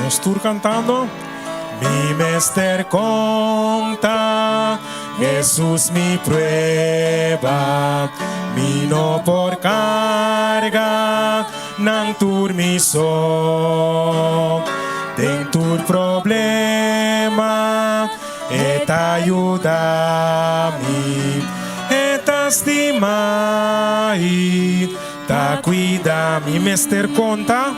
Nos tur cantando. Mi mester conta Jesus mi prueba, mi no por carga nan tur mi so. Den tur problema e ta yuda mi, e ta stima i ta cuida mi. Mester conta,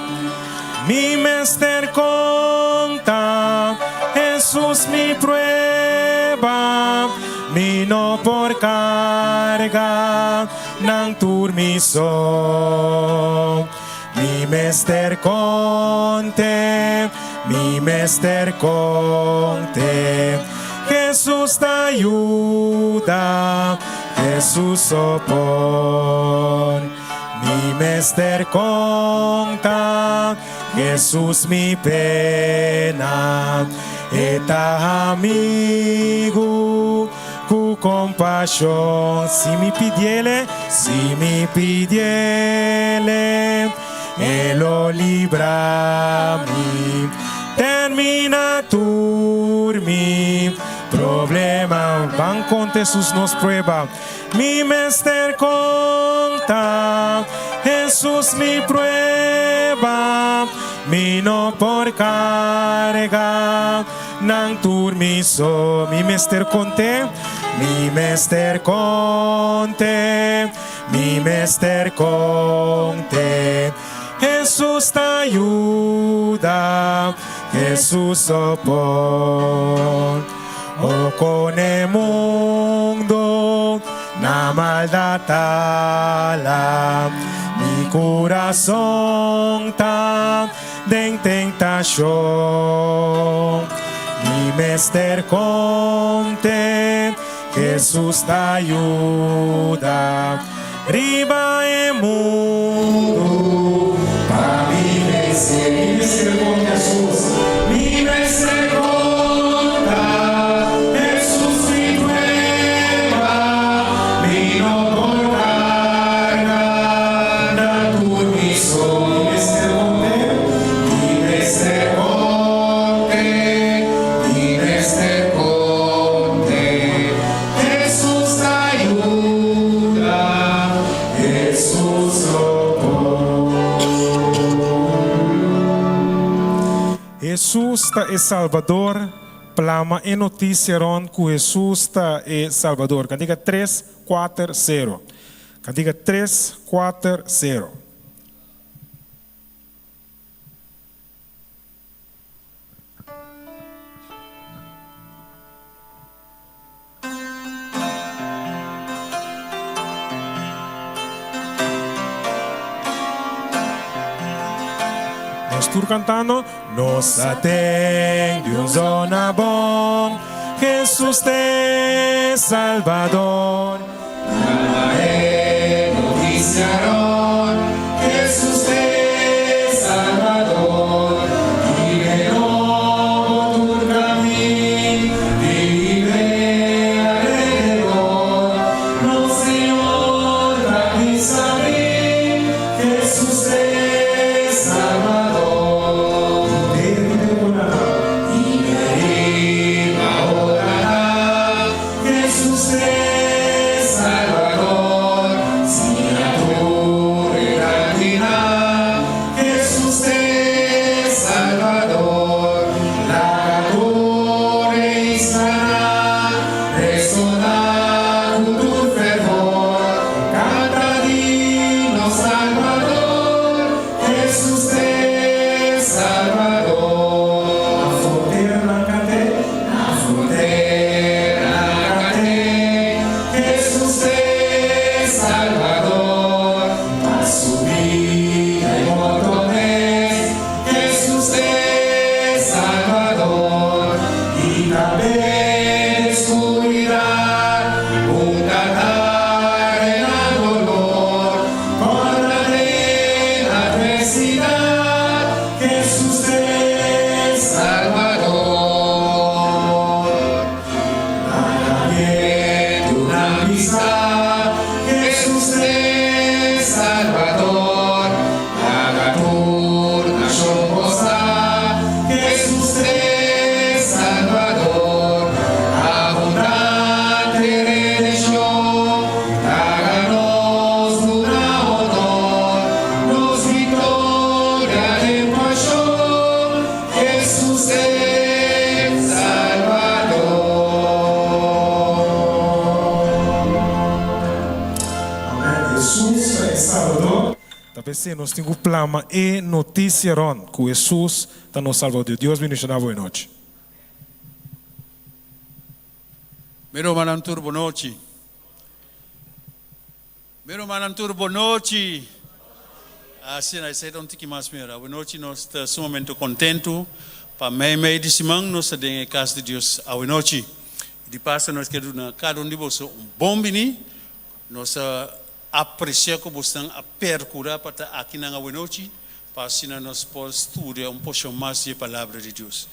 mi mester conta, Jesus mi prueba, mi no por carga nan tur mi so. Mi mester conte, mi mester conte, Jesus ta yuda, Jesus so por. Mi mester conta, Jesus mi pena, e ta amigu cu compasion. Si mi pidiele, si mi pidiele, e lo libra mi. Termina tur mi problema. Ban conta Jesus nos prueba. Mi mester conta, Jesus mi prueba. Mi no por carga nan tur mi so. Mi mester conte, mi mester conte, mi mester conte. Jesus ta yuda, Jesus so por. O con e mundo na maldad tala, mi curason ta den tentacion. Mi mester conte, Jesus ta yuda riba e mundo pa mi vence. Mi mester conta Jesus, mi mester conta Jesus mi prueba, mi no por carga nan tur mi so. Mi mester conte, mi mester conte, mi mester conte, Jesus ta yuda, Jesus so por. Jesus ta e Salbador, plama e noticia rond cu Jesus ta e Salbador. Cantica tres, cuater, sero. Cantica tres, cuater, sero. Nos tur cantando. Nos a tende un zona bon, Jesus t'e Salbador. Plama e noticia rond, Jesus t'e Salbador. Vive nobo tur camin, vive alrededor. Nos Señor ta bisa mi, Jesus t'e Salbador. Vive riba ora Jesus t'e Salbador, siña tur e grandinan. Jesus t'e Salbador, laga tur e islanan resoná ku tur fervor. Kanta di nos Salbador, Jesus t'e Salbador. Na fronteranan kant'é. Na fronteranan kant'é, Jesus t'e Salbador. Pa su bida i morto mes, Jesus t'e Salbador. I tambe den skuridat, un cantar den nan dolor, Kòrda den atversidat, Jesus t'e Salbador. Laga bientunan bisa, Jesus t'e Salbador. Laga tur nashon gosa, P'esei nos tin ku plama e notisia rònt ku Hesus ta nos Salbador. Dios bendishoná bo e nochi. Mi rumannan tur bonochi. Mi rumannan tur bonochi. Asina, esei ta un tiki mas mihor. Awenochi nos ta sumamente kontentu pa meimei di siman nos ta den e kas di Dios awenochi. Di paso nos ke duna kada un di boso un bon bini. Nos ta aprecia cu bosnan a percura pa ta akinan awenochi, pa asina nos por studia un porcion mas di e Palabra di Dios.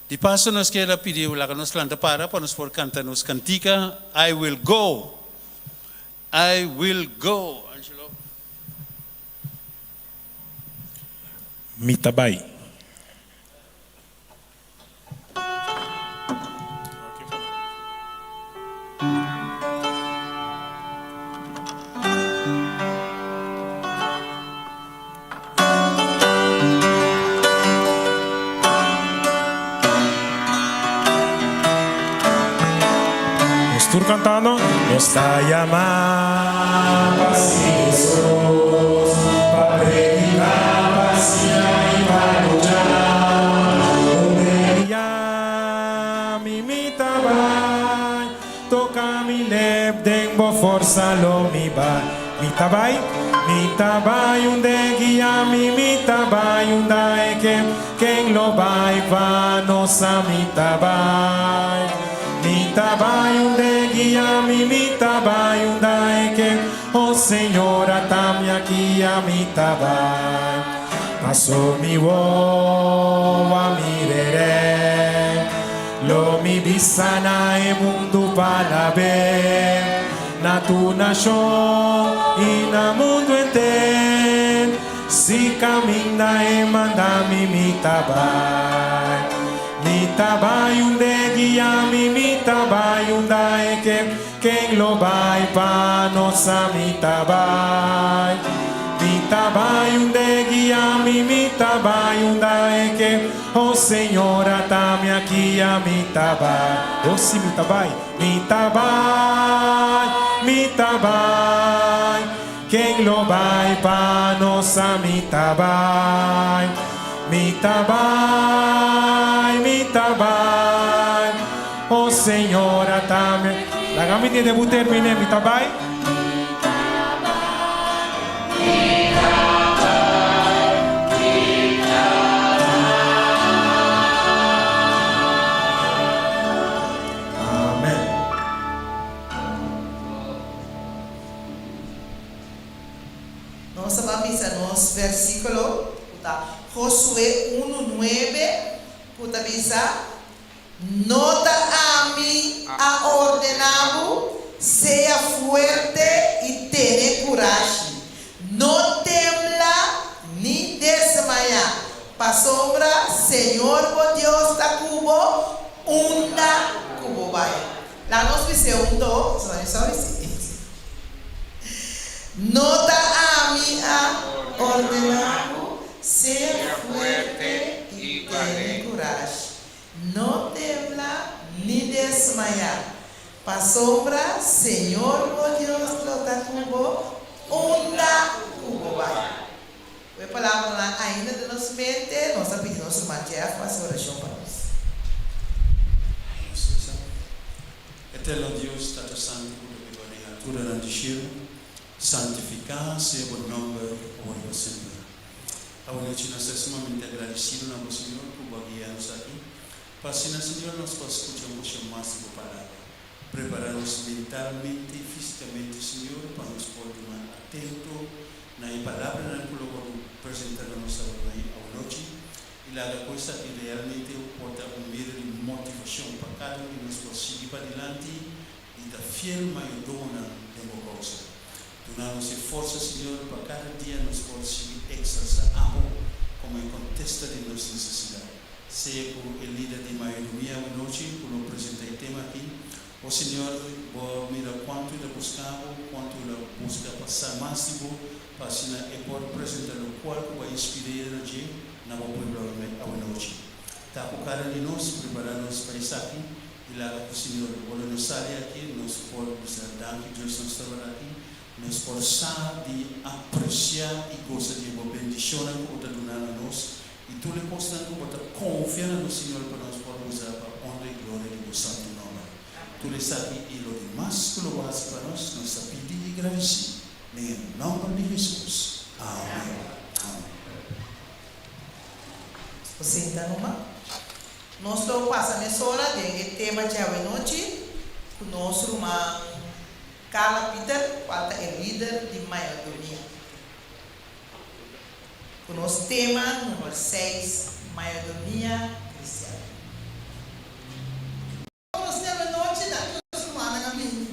Di paso nos kier a pidi laga nos lanta para pa nos por canta nos cantica I Will Go, I Will Go. Angelo. Mi ta bai. Nos tur cantando. Nos ta yama pa sigui Hesus, pa predica, pa siña y pa lucha. Un dia mi mi ta bai, toca mi lep den bo forsa lo mi bai. Mi ta bai, mi ta bai un de guia mi, mi ta bai unda e ke, ken lo bai pa nos a mi ta bai. Mi ta bai un de guia mi, mi ta bai unda e ke, oh Señor ata mi aki a mi ta bai. Paso mi wowo a mireré, lo mi bisa na e mundu pa labé, na tur nashon i na mundu henter, si kaminda e manda mi, mi ta bai. Mi ta bai unda e guia mi, mi ta bai unda e ke. Ken lo bai pa nos sa mi ta bai Mi ta bai unda e guia mi Mi ta bai unda e ke Oh Señor ata mi aki ya mi ta bai Oh si mi ta bai Mi ta bai Mi ta bai Ken lo bai pa nos sa mi ta bai Mi ta bai Mi ta bai Oh Señor ata mi. Laga mi tende bu termine mi ta bai. Amen. Nos a ban bisa nos versíkulo ku ta Josué unu nuebe ku ta bisa, No ta ami a ordená bo? Sea fuerte i tene kurashi. No tembla ni desmayá, pasobra Señor bo Dios ta ku bo unda ku bo bai. Laga nos bis'é un do, esaki mi sa bis'é. No ta ami a ordená bo? Sea fuerte i tene kurashi. No tembla ni desmayá, pasobra Señor bo Dios lo ta ku bo unda ku bo bai. Ku e palabranan ainda den nos mente, nos ta pidi nos ruman Jeff pa hasi orashon pa nos. Nos resa. Eterno Dios, Tata Santu ku ta biba den alturanan di shelu, santifiká sea bo nòmber awor i pa semper. Awe nochi nos ta sumamente agradesido na bo Señor ku bo a guia nos aki, pa asina Señor nos por skucha un poshon mas di bo palabra. Prepara nos mentalmente i físikamente Señor pa nos por duna atento na e palabranan ku lo wòrdu presentá na nos awe nochi i laga ku esaki realmente por ta un medio di motivashon pa kada un di nos por sigui padilanti i ta fiel mayordomonan den bo kousa. Duna nos e forsa, Señor, pa kada dia nos por sigui eksalsá Abo komo e kontesta di nos nesesidat. Sea ku e lider di mayordomia awanochi ku lo presentá e tema aki, O Señor, Bo a mira kuantu el a buska Bo, kuantu el a buska pa sa mas di Bo, pa asina e por presentá lokual ku Bo a inspir'é na dje na Bo pueblo awanochi. Ta ku kada di nos prepará nos pa esaki i laga ku Señor, ora nos sali aki, nos por bisa, Danki Dios nos tabata aki. Nos por sa di apresiá i gosa di e bo bendishonnan ku bo ta duna na nos i tur e kosnan ku bo ta konfia na nos, Señor, pa nos por usa pa honra i gloria di bo santu nòmber. Tur esaki i lo dimas ku lo bo hasi pa nos, nos ta pidi i gradisí den e nòmber di Hesus. Amen. Amen. Bo sinta numa. Nos lo pasa mesora den e tema djawe nochi ku nos ruman Carla Pieter, cual ta e lider di mayordomia. Cu nos tema number seis, Mayordomia Cristian. Nos djawe nochi danki nos rumannan a bini.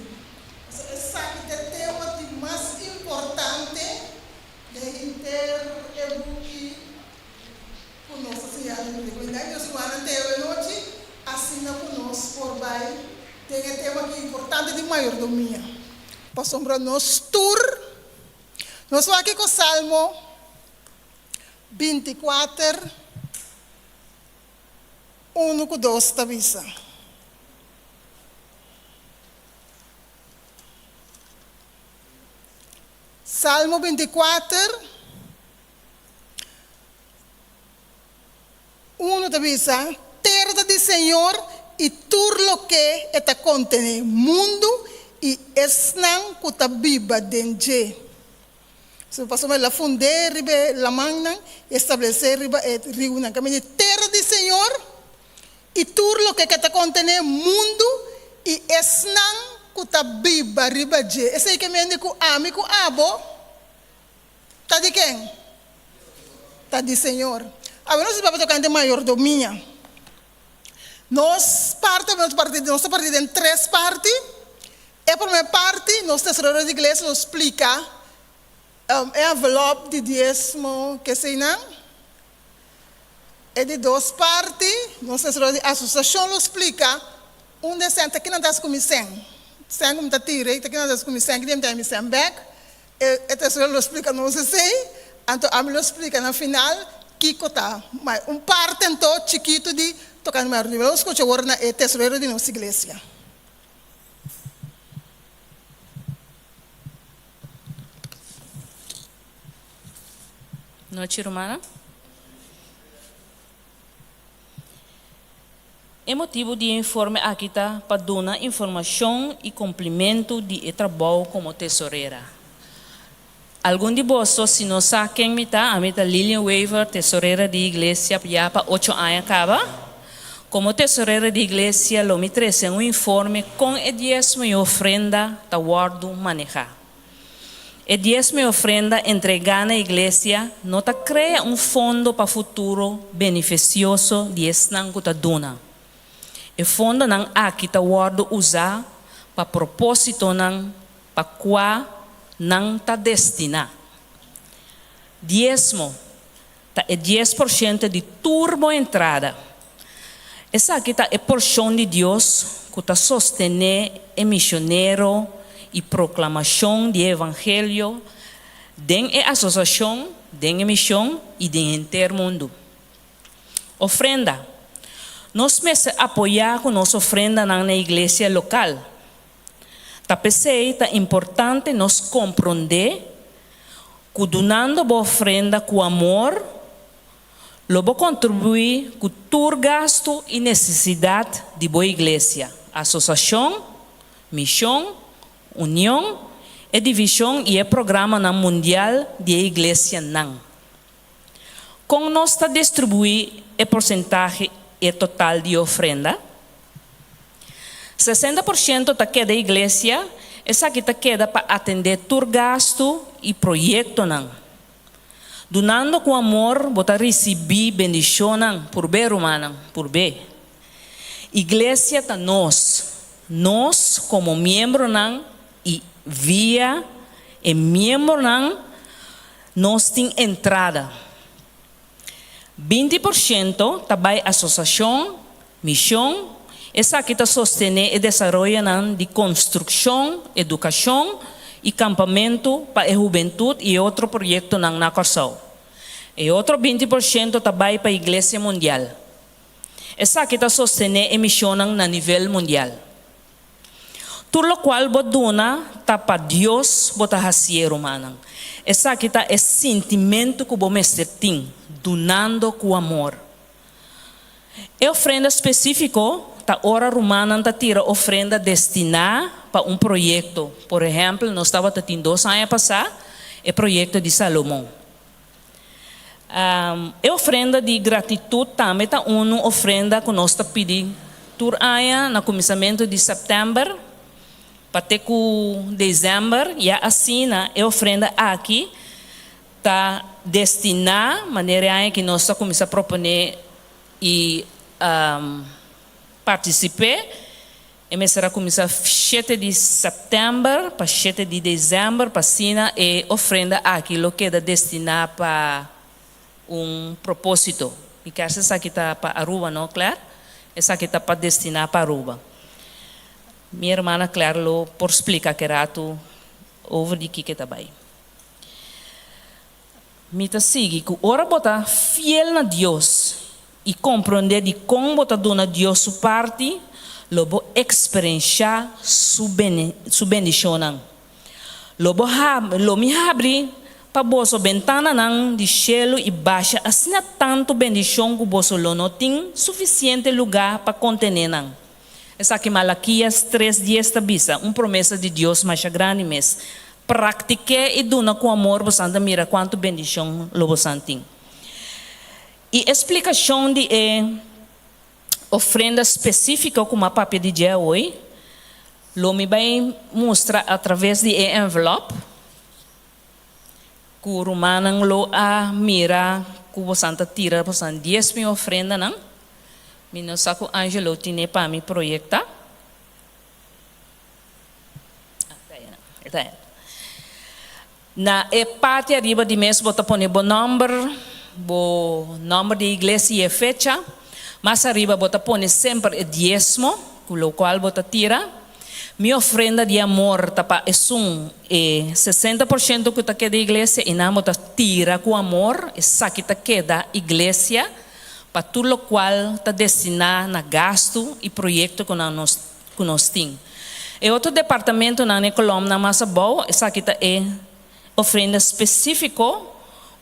Pasobra esaki ta e tema di mas importante den henter e buki ku nos ta siña den Biblia. Danki nos rumannan te awe nochi asina ku nos por bai den e tema ki importante di mayordomia. Pasobra nos tur nos wak kiko Salmo 24, 1 ku 2 ta bisa. Salmo 24, 1 ta bisa, Tera ta di Señor i tur loke e ta kontené, mundu i esnan ku ta biba den dje. So, pasobra el a fund'é riba e lamannan i establesé riba e riunan. Kaminda di tera di Señor i tur loke ke ta kontené, mundu i esnan ku ta biba riba dje. Esei ke mende ku ami ku abo ta di ken? Ta di Señor. Awe nos ta papia tokante mayordomia. Nos parti, nos parti, nos ta parti den tres parti. E promé parti, nos tesorero di iglesia lo splika e envelop di diesmo keseinan. E di dos parti, nos tesorero di asosiashon lo splika unda e sèn ta kinan ta hasi ku mi sèn. Sèn ku mi ta tira ei ta kinan ta hasi ku mi sèn, ki dia mi ta haña mi sèn bèk. E tesorero lo splika nos esei, anto ami lo splika na final kiko ta un parti anto chikitu di tokante mayordomia. Lo skucha awor na e tesorero di nos iglesia. Nochi rumannan. E motibu di e informe aki ta pa duna informashon i kumplimentu di e trabou komo tesorera. Algun di boso si no sa ken mi ta, ami ta Lilian Wever, tesorera di iglesia ya pa ocho aña kaba. Komo tesorera di iglesia lo mi trese un informe kon e diesmo i ofrenda ta wòrdu manehá. E diesmo i ofrenda entregá na iglesia no ta krea un fondo pa futuro benefisioso di esnan ku ta duna. E fondonan aki ta wòrdu usá pa propósitonan pa kua nan ta destiná. Diesmo ta e 10% di tur bo entrada. Esaki ta e porshon di Dios ku ta sostené e misionero i proklamashon di e evangelio den e asosiashon, den e mishon i den henter mundu. Ofrenda. Nos mester apoyá ku nos ofrendanan na iglesia lokal. Ta p'esei ta importante nos komprondé ku dunando bo ofrenda ku amor, lo bo kontribuí ku tur gastu i nesesidat di bo iglesia, asosiashon, mishon, union, e divishon i e programanan mundial di e iglesianan. Kon nos ta distribuí e porsentahe e total di e ofrenda? 60% ta keda iglesia, esaki ta keda pa atendé tur gastu i proyektonan. Dunando ku amor bo ta risibí bendishonnan, purbé rumannan, purbé. Iglesia ta nos, nos komo miembronan i via e miembronan nos tin entrada. 20% ta bai asosiashon, mishon, esaki ta sostené e desaroyonan di konstrukshon, edukashon i kampamentu pa e hubentut i e otro proyektonan na Kòrsou. E otro 20% ta bai pa Iglesia Mundial. Esaki ta sostené e mishonnan na nivel mundial. Tur lokual bo duna ta pa Dios bo ta hasié, rumannan. Esaki ta e sintimentu ku bo mester tin, dunando ku amor. E ofrenda spesífiko ta ora rumannan ta tira ofrenda destiná pa un proyekto. Por ehèmpel, nos tabata tin dos aña pasá e proyekto di Salomon. E ofrenda di gratitut tambe ta unu ofrenda ku nos ta pidi tur aña na kuminsamentu di sèptèmber pa te ku desèmber. Ya asina e ofrenda aki ta destiná manera e aña ki nos ta kuminsá proponé i partisip'é. E mester a kuminsá shete di sèptèmber pa shete di desèmber pa asina e ofrenda aki lo keda destiná pa un propósito. Mi kers esaki ta pa Aruba, no Claire? Esaki ta pa destiná pa Aruba. Mi hermana Claire lo por splika ke ratu over di kiko e ta bai. Mi ta sigui ku ora bo ta fiel na Dios i komprondé dikon bo ta duna Dios su parti, lo bo eksperenshá su su bendishonnan. Lo bo lo mi habri pa boso bentananan di shelu i basha asina tantu bendishon ku boso lo no tin sufisiente lugá pa kontené nan. Esaki Malakias tres dies ta bisa, un promesa di Dios masha grandi mes. Praktik'é i duna ku amor bosan ta mira kuantu bendishon lo bosan tin. I e splikashon di e ofrenda spesífiko ku m'a papia di dje awoy, lo mi bai mustra atraves di e envelòp ku rumannan lo a mira ku bosan ta tira bosan dies mi ofrendanan. Mi no sa ku Angelo tine pa mi proyekta. Na e parti ariba di mes bo ta pone bo nòmber, bo nòmber di iglesia i e fecha. Mas ariba bo ta pone semper e diesmo ku lokual bo ta tira. Mi ofrenda di amor ta pa esun e 60% ku ta keda iglesia i nan bo ta tira ku amor, esaki ta keda iglesia pa tur lokual ta destiná na gastu i proyekto ku nan nos ku nos tin. E otro departamentonan na e kolòmnan mas abou, esaki ta e ofrenda spesífiko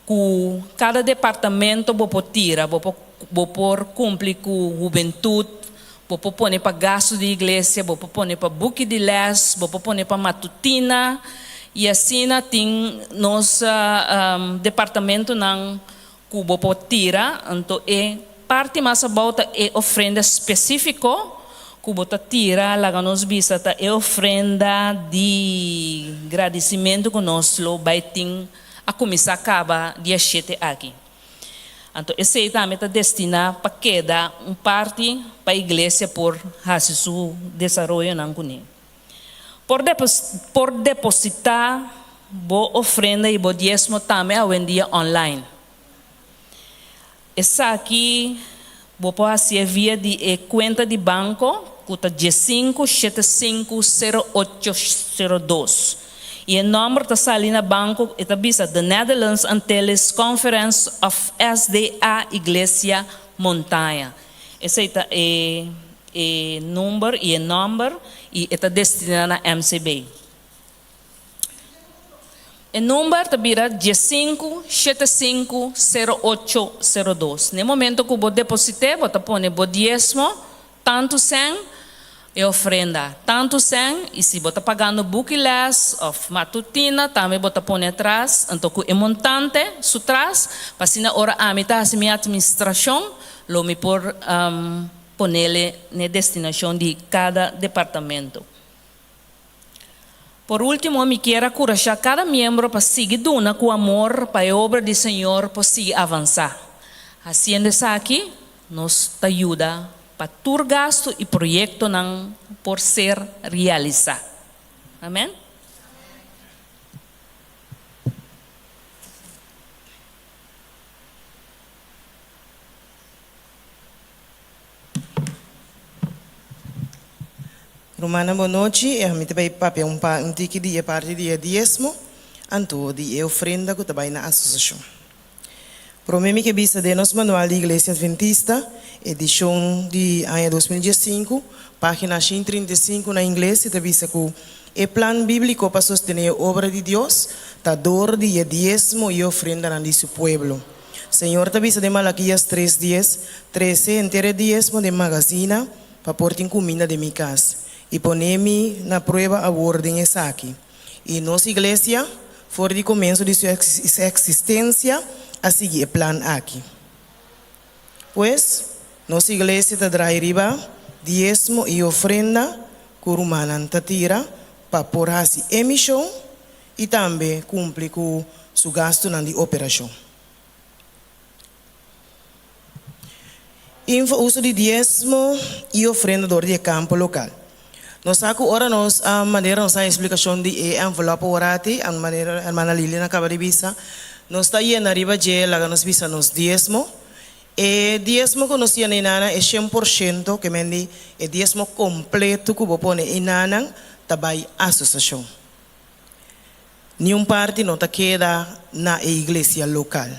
ku kada departamento bo por tira. Bo por bo por kumpli ku hubentut, bo por pone pa gastu di iglesia, bo por pone pa buki di lès, bo por pone pa matutina, i asina tin nos departamentonan Ku bo por tira, anto e parti mas abou ta e ofrenda spesífiko ku bo ta tira, laga nos bisa ta e ofrenda di gradisimentu ku nos lo bai tin a kuminsá kaba dia shete aki. Anto esei tambe ta destiná pa keda un parti pa iglesia por hasi su desaroyonan kuné. Por por depositá bo ofrenda i bo diesmo tambe awendia online. Esaki bo por hasié via di e kuenta di banko ku ta diesinku shete sinku sero ocho sero dos i e nòmber ta sali na banko e ta bisa The Netherlands Antilles Conference of SDA Iglesia Montaña. Esei ta e e number i e nòmber i e ta destiná na MCB. E number ta bira diesinku shete sinku sero ocho sero dos. Na e momento ku bo deposit'é bo ta pone bo diesmo, tantu sèn, e ofrenda, tantu sèn, i si bo ta pagando buki lès òf matutina tambe bo ta pone atras, anto ku e montante su tras, pa asina ora ami ta hasi mi atministrashon lo mi por ponele n'e destinashon di kada departamento. Por último, mi kier a kurashá kada miembro pa sigui duna ku amor pa e obra di Señor por sigui avansá. Hasiendo esaki, nos ta yuda pa tur gastu i proyektonan por ser realisá. Amèn. Rumannan bon nochi, mi ta bai papia un pa un tiki di e parti di e diesmo anto di e ofrenda ku ta bai na asosiashon. Promé mi ke bisa den nos Manual di Iglesia Adventista, edishon di aña 2015, página 135 na ingles, e ta bisa ku e plan bíbliko pa sostené e obra di Dios ta dor di e diesmo i ofrendanan di su pueblo. Señor ta bisa den Malakias tres dies, Trese henter e diesmo den magazina pa por tin kuminda den mi kas, i pone mi na prueba awor den esaki. I nos iglesia, for di komienso di su eksistensia, a sigui e plan aki. Pues, nos iglesia ta drai riba diesmo i ofrenda ku rumannan ta tira pa por hasi e mishon i tambe kumpli ku su gastunan di operashon. Info uso di diesmo i ofrenda dor di e kampo lokal. Nos sa ku ora nos a manera nos a esplikashon di e envelop aworati, a manera hermana Lilian a kaba di bisa, nos ta yena riba dje laga nos bisa nos diesmo. E diesmo ku nos yena enanan e 100%, ke men di e diesmo kompleto ku bo pone enanan ta bai asosiashon. Niun parti no ta keda na e iglesia lokal.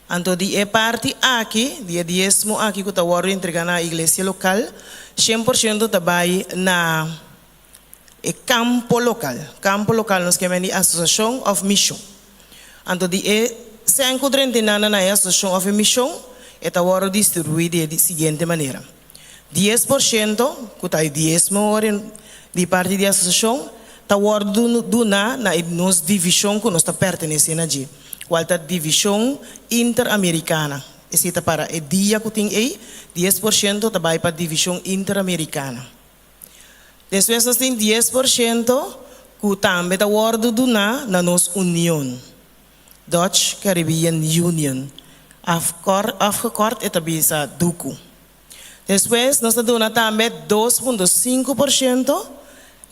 Anto di e parti aki, di e diesmo aki ku ta wòrdu entregá na iglesia lokal, 100% ta bai na e kampo lokal. Kampo lokal nos ke men di asosiashon òf mishon. Anto di e sèn ku drenta e nana na e asosiashon òf e mishon, e ta wòrdu distribuí di e siguiente manera. 10% ku ta e diesmo ora di parti di asosiashon ta wòrdu duná na e nos divishon ku nos ta pertenesé na dje, kual ta Divishon Interamerikana. Esei ta para e dia ku tin ei, 10% ta bai pa Divishon Interamerikana. Despues nos tin 10% ku tambe ta wòrdu duná na nos union, Dutch Caribbean Union, afgekort e ta bisa DUCU. Despues nos ta duna tambe 2.5%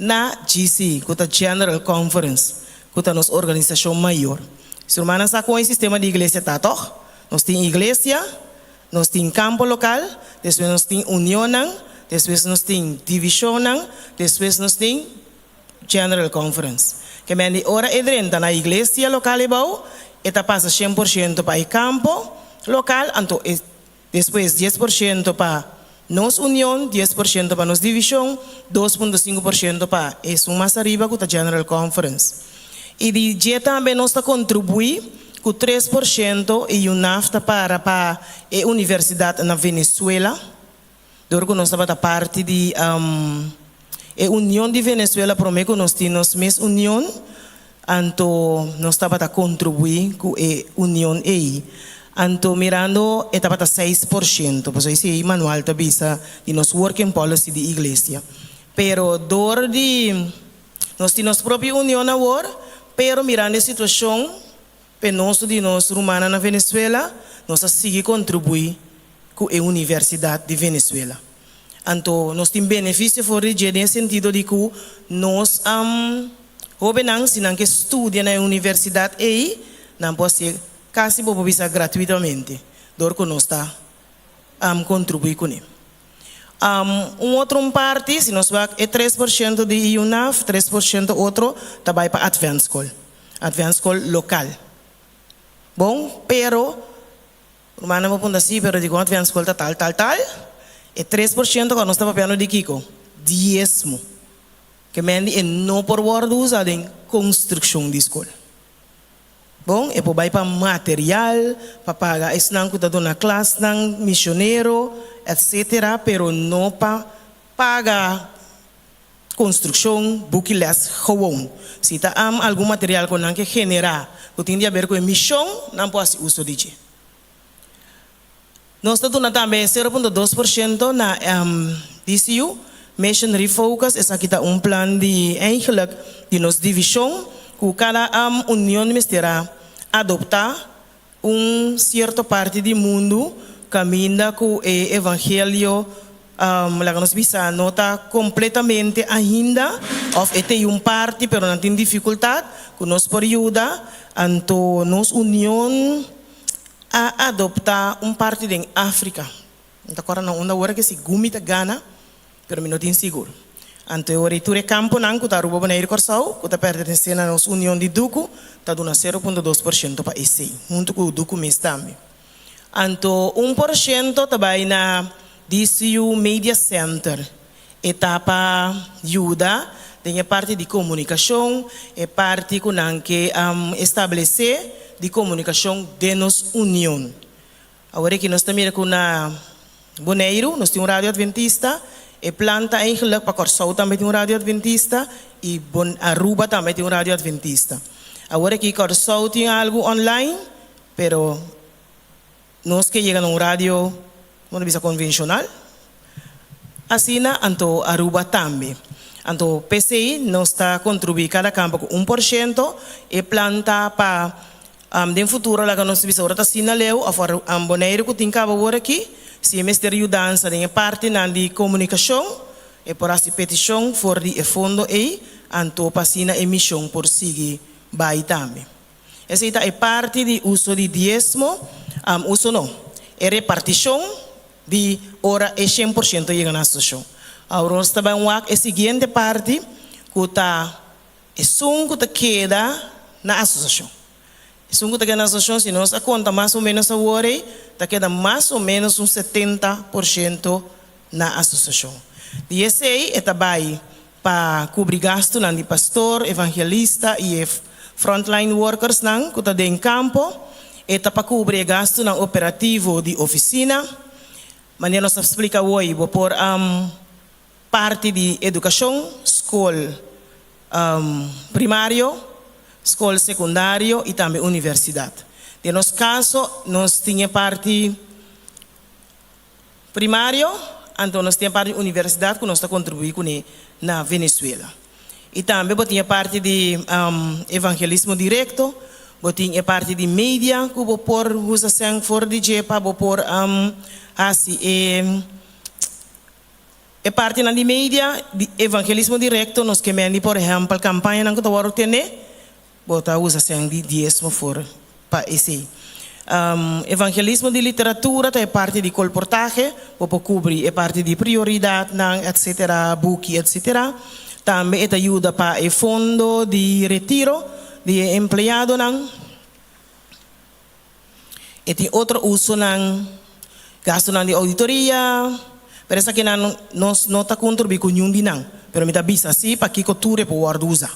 na GC, ku ta General Conference, ku ta nos organisashon mayor. Su rumannan sa kon e sistema di iglesia ta, tòg? Nos tin iglesia, nos tin kampo lokal, despues nos tin unionnan, despues nos tin divishonnan, despues nos tin General Conference. Ke men di ora e drenta na iglesia lokal ebou, e ta pasa 100% pa e kampo lokal, anto e Despues 10% pa nos union, 10% pa nos divishon, 2.5% pa esun mas ariba ku ta General Conference. I di dje tambe nos ta kontribuí ku 3% i UNAF ta para pa e universidat na Venezuela. Dor ku nos tabata parti di e union di Venezuela promé ku nos tin nos mes union, anto nos tabata kontribuí ku e union ei. Anto mirando e tabata 6%, pasobra esei manual ta bisa di nos working policy di iglesia. Pero dor di nos tin nos propio union awor, pero mirando e situashon penoso di nos rumannan na Venezuela, nos a sigui kontribuí ku e Universidat di Venezuela. Anto nos tin benefisio for di dje den e sentido di ku nos hóbennan si nan ke studia na e universidat ei, nan por hasié kasi bo por bisa gratuitamente dor ku nos ta kontribuí kuné. Un otro un parti, si nos wak e 3% di IUNAF, 3% otro ta bai pa Adventskol, Adventskol lokal. Bon, pero Rumannan por punta si, pero dikon Advent School ta tal, tal, tal? E 3% ku nos ta papiando di kiko? Diesmo. Ke men di e no por wòrdu usa den konstrukshon di skol. Bon, e por bai pa material, pa paga esnan ku ta duna klasnan, misionero, etsetera, pero no pa paga konstrukshon, buki lès gewoon. Si ta am algun material ku nan ke generá ku tin di aber ku e mishon, nan por hasi uso di dje. Nos ta duna tambe 0.2% na DCU, Mission Refocus, esaki ta un plan di eigenlijk di nos divishon ku kada union mester a adoptá un sierto parti di mundu kaminda ku e evangelio, laga nos bisa, no ta kompletamente ainda òf e tin un parti pero nan tin difikultat ku nos por yuda, anto nos union a adoptá un parti den Afrika. Mi ta kòrda na unda ora ke si Gumi ta gana, pero mi no tin sigur. Anto e ora ei tur e kamponan ku ta Aruba, Boneiru i Kòrsou ku ta pertenesé na nos union di Duku ta duna 0.2% pa esei, huntu ku Duku mes tambe. Anto 1% ta bai na DCU Media Center. E ta pa yuda den e parti di komunikashon, e parti ku nan ke establesé di komunikashon den nos union. Awor aki nos ta mira ku na Boneiru nos tin un radio adventista, e plan ta eigenlijk pa Kòrsou tambe tin un radio adventista i Aruba tambe tin un radio adventista. Awor aki Kòrsou tin algu online, pero nos ke yega na un radio, komo ta bisa, konvenshonal. Asina anto Aruba tambe. Anto p'esei nos ta kontribuí kada kampo ku 1%. E plan ta pa den futuro laga nos bisa ora ta asina leu òf Boneiru ku tin kaba awor aki, si e mester yudansa den e partinan di komunikashon, e por hasi petishon for di e fondo ei, anto pa asina e mishon por sigui bai tambe. Esei ta e parti di uso di diesmo, uso no, e repartishon di ora e 100% yega na asosiashon. Awor nos ta bai wak e siguiente parti ku ta esun ku ta keda na asosiashon. Esun ku ta keda na asosiashon, si nos a konta mas o ménos awor ei, ta keda mas o ménos un 70% na asosiashon. Di esei e ta bai pa kubri gastunan di pastor, evangelista i e frontline workersnan ku ta den kampo. E ta pa kubri e gastunan operativo di ofisina. Manera nos a splika awor, bo por parti di edukashon, skol primario, skol sekundario i tambe universidat. Den nos kaso nos tin e parti primario, anto nos tin e parti di universidat ku nos ta kontribuí kuné na Venezuela. I tambe bo tin e parti di evangelismo direkto, bo tin e parti di media ku bo por usa sèn for di dje pa bo por hasi e partinan di media, di evangelismo direkto. Nos ke mendi, por ehèmpel, kampañanan ku ta wòrdu tene, bo ta usa sèn di diesmo for pa esei. Evangelismo di literatura ta e parti di kolportahe, bo por kubri e parti di prioridatnan, etcetera, buki, etcetera. Tambe e ta yuda pa e fondo di retiro di e empleadonan. E tin otro usonan, gastunan di ouditoria, pero esakinan nos no ta kontribuí ku niun di nan. Pero mi ta bisa si pakiko tur e por wòrdu usa.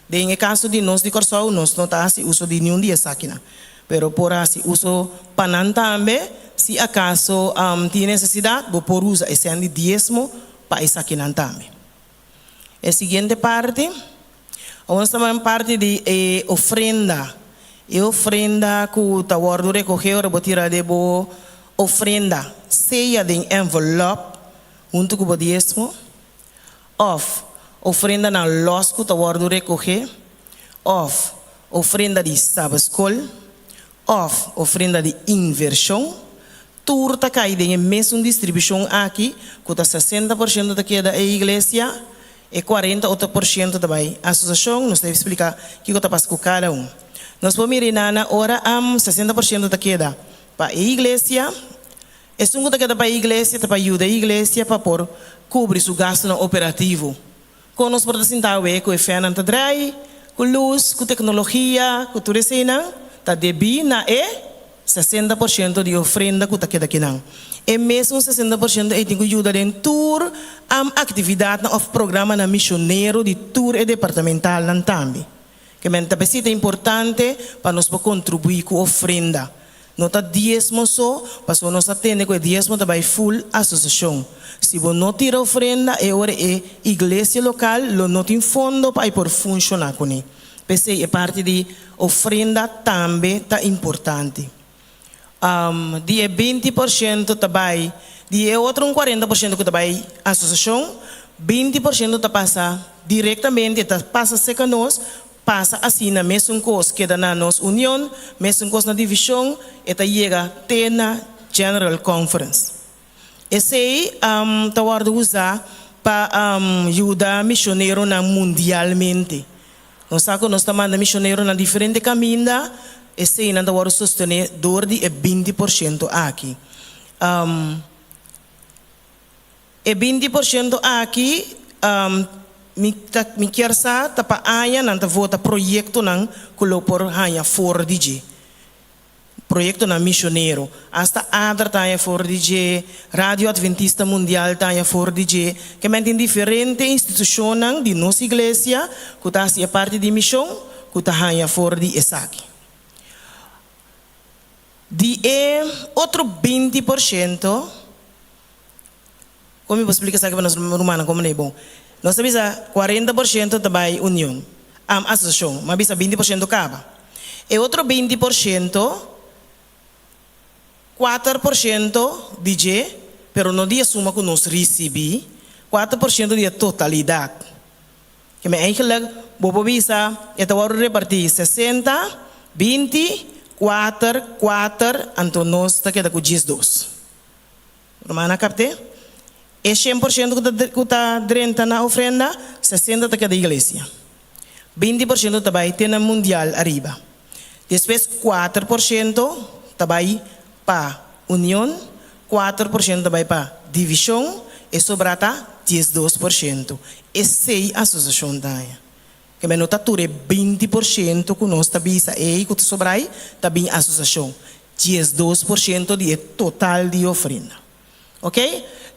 Den e kaso di nos di Kòrsou nos no ta hasi uso di niun di esakinan, pero por hasi uso pa nan tambe si akaso tin nesesidat bo por usa e sèn di diesmo pa esakinan tambe. E siguiente parti, awor nos ta bai parti di e ofrenda, e ofrenda ku ta wòrdu rekogé ora bo tira den bo ofrenda, sea den envelòp huntu ku bo diesmo, òf ofrendanan lòs ku ta wòrdu rekogé, òf ofrenda di Sabetskol, òf ofrenda di invershon, tur ta kai den e mesun distribushon aki, ku ta 60% ta keda e iglesia, e 40 otro por shento ta bai asosiashon. Nos ta splika kiko ta pasa ku kada un. Nos por mira na ora 60% ta keda pa e iglesia. Esun ku ta keda pa e iglesia ta pa yuda e iglesia pa por kubri su gastunan operativo. Kon nos por ta sinta awe ku e fènnan ta drai, ku lus, ku teknologia, ku tur eseinan, ta debí na e 60% di ofrenda ku ta keda akinan. E mesun 60% ei tin ku yuda den tur aktividatnan òf programanan misionero di tur e departamentalnan tambe. Ke men ta ta importante pa nos por kontribuí ku ofrenda. No ta diesmo so, pasobra nos a tende ku e diesmo ta bai full asosiashon. Si bo no tira ofrenda, e ora e iglesia lokal lo no tin fondo pa por funshoná kuné. P'esei e parti di ofrenda tambe ta importante. Di e 20% ta bai, di e otro un 40% ku ta bai asosiashon, 20% ta pasa direktamente, ta pasa serka nos, pasa asina mesun kos keda na nos union, mesun kos na divishon, e ta yega te na General Conference. Esei ta wòrdu usá pa yuda misioneronan mundialmente. Nos sa ku nos ta manda misioneronan diferente kaminda, eseinan ta wòrdu sostené dor di e 20% aki. E 20% aki, mi kier sa ta pa aña nan ta vota proyektonan ku lo por haña for di dje. proyektonan mishonero. Asta ADRA ta haña for di dje, Radio Adventista Mundial ta haña for di dje. Ke men tin diferente institushonnan di nos iglesia ku ta hasi e parti di mishon ku ta haña for di esaki. Di e otro 20%, kon mi por splika esaki pa nos rumannan komo nei? Bon, nos ta bisa 40% ta bai union, asosiashon, mi a bisa 20% kaba. E otro 20%, 4% di dje, pero no di e suma ku nos risibí, 4% di e totalidat. Ke men eigenlik bo por bisa e ta wòrdu repartí 60, 20, kuater, kuater, anto nos ta keda ku 12. Ruman a kapt'é? E 100% ku ta drenta na ofrenda, 60 ta keda iglesia. 20% ta bai te na mundial ariba. Despues 4% ta bai pa union, 4% ta bai pa divishon, e sobrá ta 12%. Esei asosiashon ta haña. Ke men no ta tur e 20% ku nos ta bisa ei ku ta sobrá ei ta bin asosiashon. 12% di e total di ofrenda. Ok?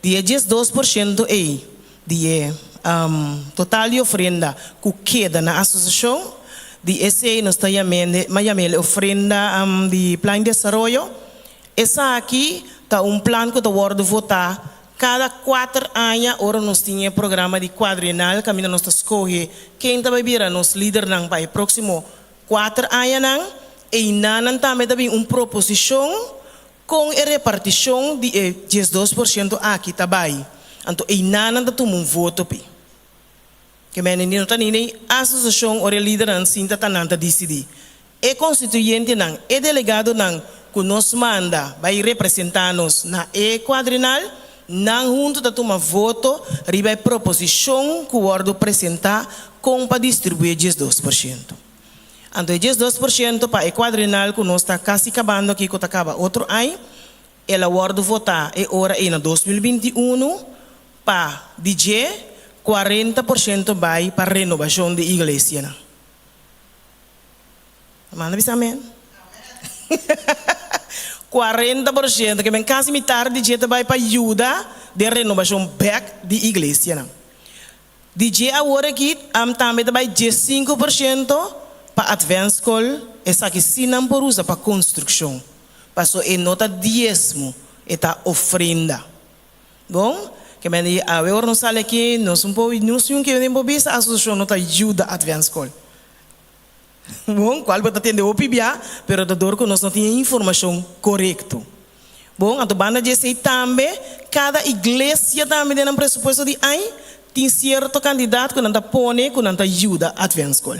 Di e 12% ei di e total di ofrenda ku keda na asosiashon, di esei nos ta yam'e yam'e ofrenda di Plan di Desaroyo. Esaki ta un plan ku ta wòrdu votá kada kuater aña ora nos tin e programa di kuadrienal kaminda nos ta skohe ken ta bai bira nos lidernan pa e próksimo kuater añanan. Einanan tambe ta bin un proposishon Kon e repartishon di e 12% aki ta bai? Anto einanan ta tuma un voto p'e. Ke mende no ta ni den asosiashon ora e lidernan sinta ta nan ta disidí. E konstituyentenan, e delegadonan ku nos manda bai representá nos na e kuadrinal, nan huntu ta tuma voto riba e proposishon ku wòrdu presentá kon pa distribuí e 12%. Anto e 12% pa e kuadrinal ku nos ta kasi kabando aki ku ta kaba otro añ, el a wòrdu votá e ora ei na 2021 pa di dje 40% bai pa renobashon di iglesianan. Manda bisa amen. 40%, ke men kasi mitar di dje ta bai pa yuda den renobashon bèk di iglesianan. Di dje awor aki am tambe ta bai 15% pa Advent School, esaki si nan por usa pa konstrukshon, paso e no ta diesmo, e ta ofrenda. Bon, ke men di awe ora nos sali aki nos un por nos yun ke den por bisa asosiashon no ta yuda Advent School. Bon, cual bo ta tende hopi bia, pero ta dor cu nos no tin e informacion corecto. Bon, anto banda di esey tambe, cada iglesia tambe den nan presupuesto di añ tin cierto cantidad cu nan ta pone cu nan ta yuda Adventschool.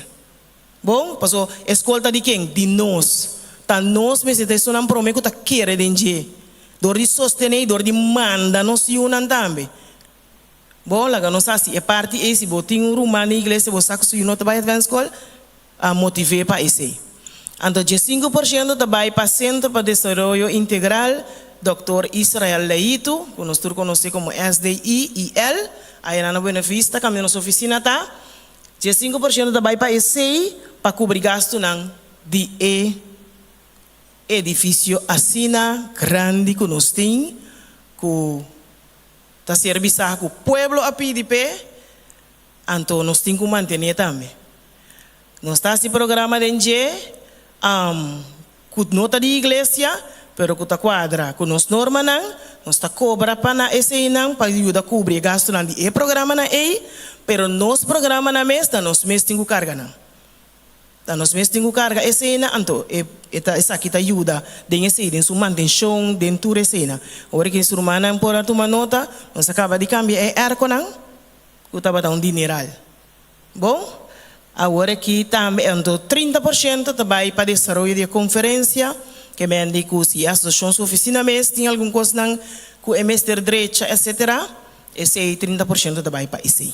Bon, paso e scol ta di ken? Di nos. Ta nos mester ta esunnan prome cu ta kere den dje, dor di sostene y dor di manda nos yunan tambe. Bo laga nos hasi e parti ei si bo tin un ruman den iglesia bo sa ku su yu no ta bai Advent School, a motiv'é pa esei. Anto 15% ta bai pa Sentro pa Desaroyo Integral Dòktor Israel Leito, ku nos tur konosé komo SDIIL, aya na Buena Vista kaminda nos ofisina ta. 15% ta bai pa esei pa kubri gastunan di e edifisio asina grandi ku nos tin ku Ta ser bisá ku pueblo a pidi p'e, anto nos tin ku mantené tambe. Nos ta hasi programa den dje ku no ta di iglesia, pero ku ta kuadra ku nos normanan. Nos ta kobra pa na eseinan pa yuda kubri e gastunan di e programanan ei, pero nos programanan mes ta nos mes tin ku karga nan. Ta nos mes tin ku karga esena, anto e e ta esaki ta yuda den esei, den su mantenshon, den tur esena. Ora ku su rumannan por a tuma nota, nos a kaba di kambia e erkonan ku tabata un dineral. Bon, awor aki tambe anto 30% ta bai pa desaroyo di e konferensia, ke men di ku si e asosiashon su ofisina mes tin algun kosnan ku e mester drecha etsetera, esei 30% ta bai pa esei.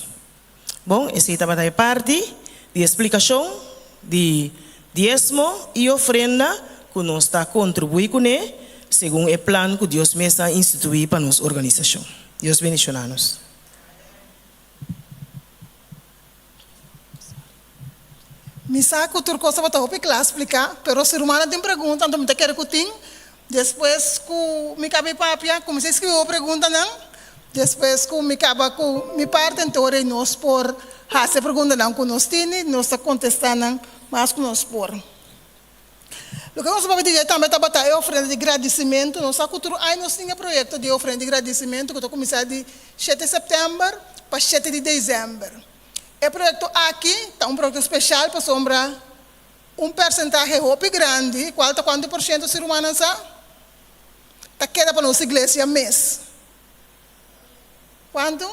Bon, esei tabata e parti di e splikashon di diesmo i ofrenda ku nos ta kontribuí kuné segun e plan ku Dios mes a instituí pa nos organisashon. Dios bendishoná nos. Mi sa ku tur kos tabata hopi kla spliká, pero si rumannan tin pregunta anto mi ta kere ku tin. Despues ku mi kaba e papia, kuminsá skibi bo preguntanan. Despues ku mi kaba ku mi parti anto ora nos por hasi e preguntanan ku nos tini, nos ta kontestá nan mas ku nos por. Loke nos a papia di dje tambe tabata e ofrenda di gradisimentu. Nos sa ku tur aña nos tin e proyekto di ofrenda di gradisimentu ku ta kuminsá di shete sèptèmber pa shete di desèmber. E proyekto aki ta un proyekto speshal pasobra un persentahe hopi grandi, kual ta kuantu por shento si rumannan sa? Ta keda pa nos iglesia mes. Kuantu?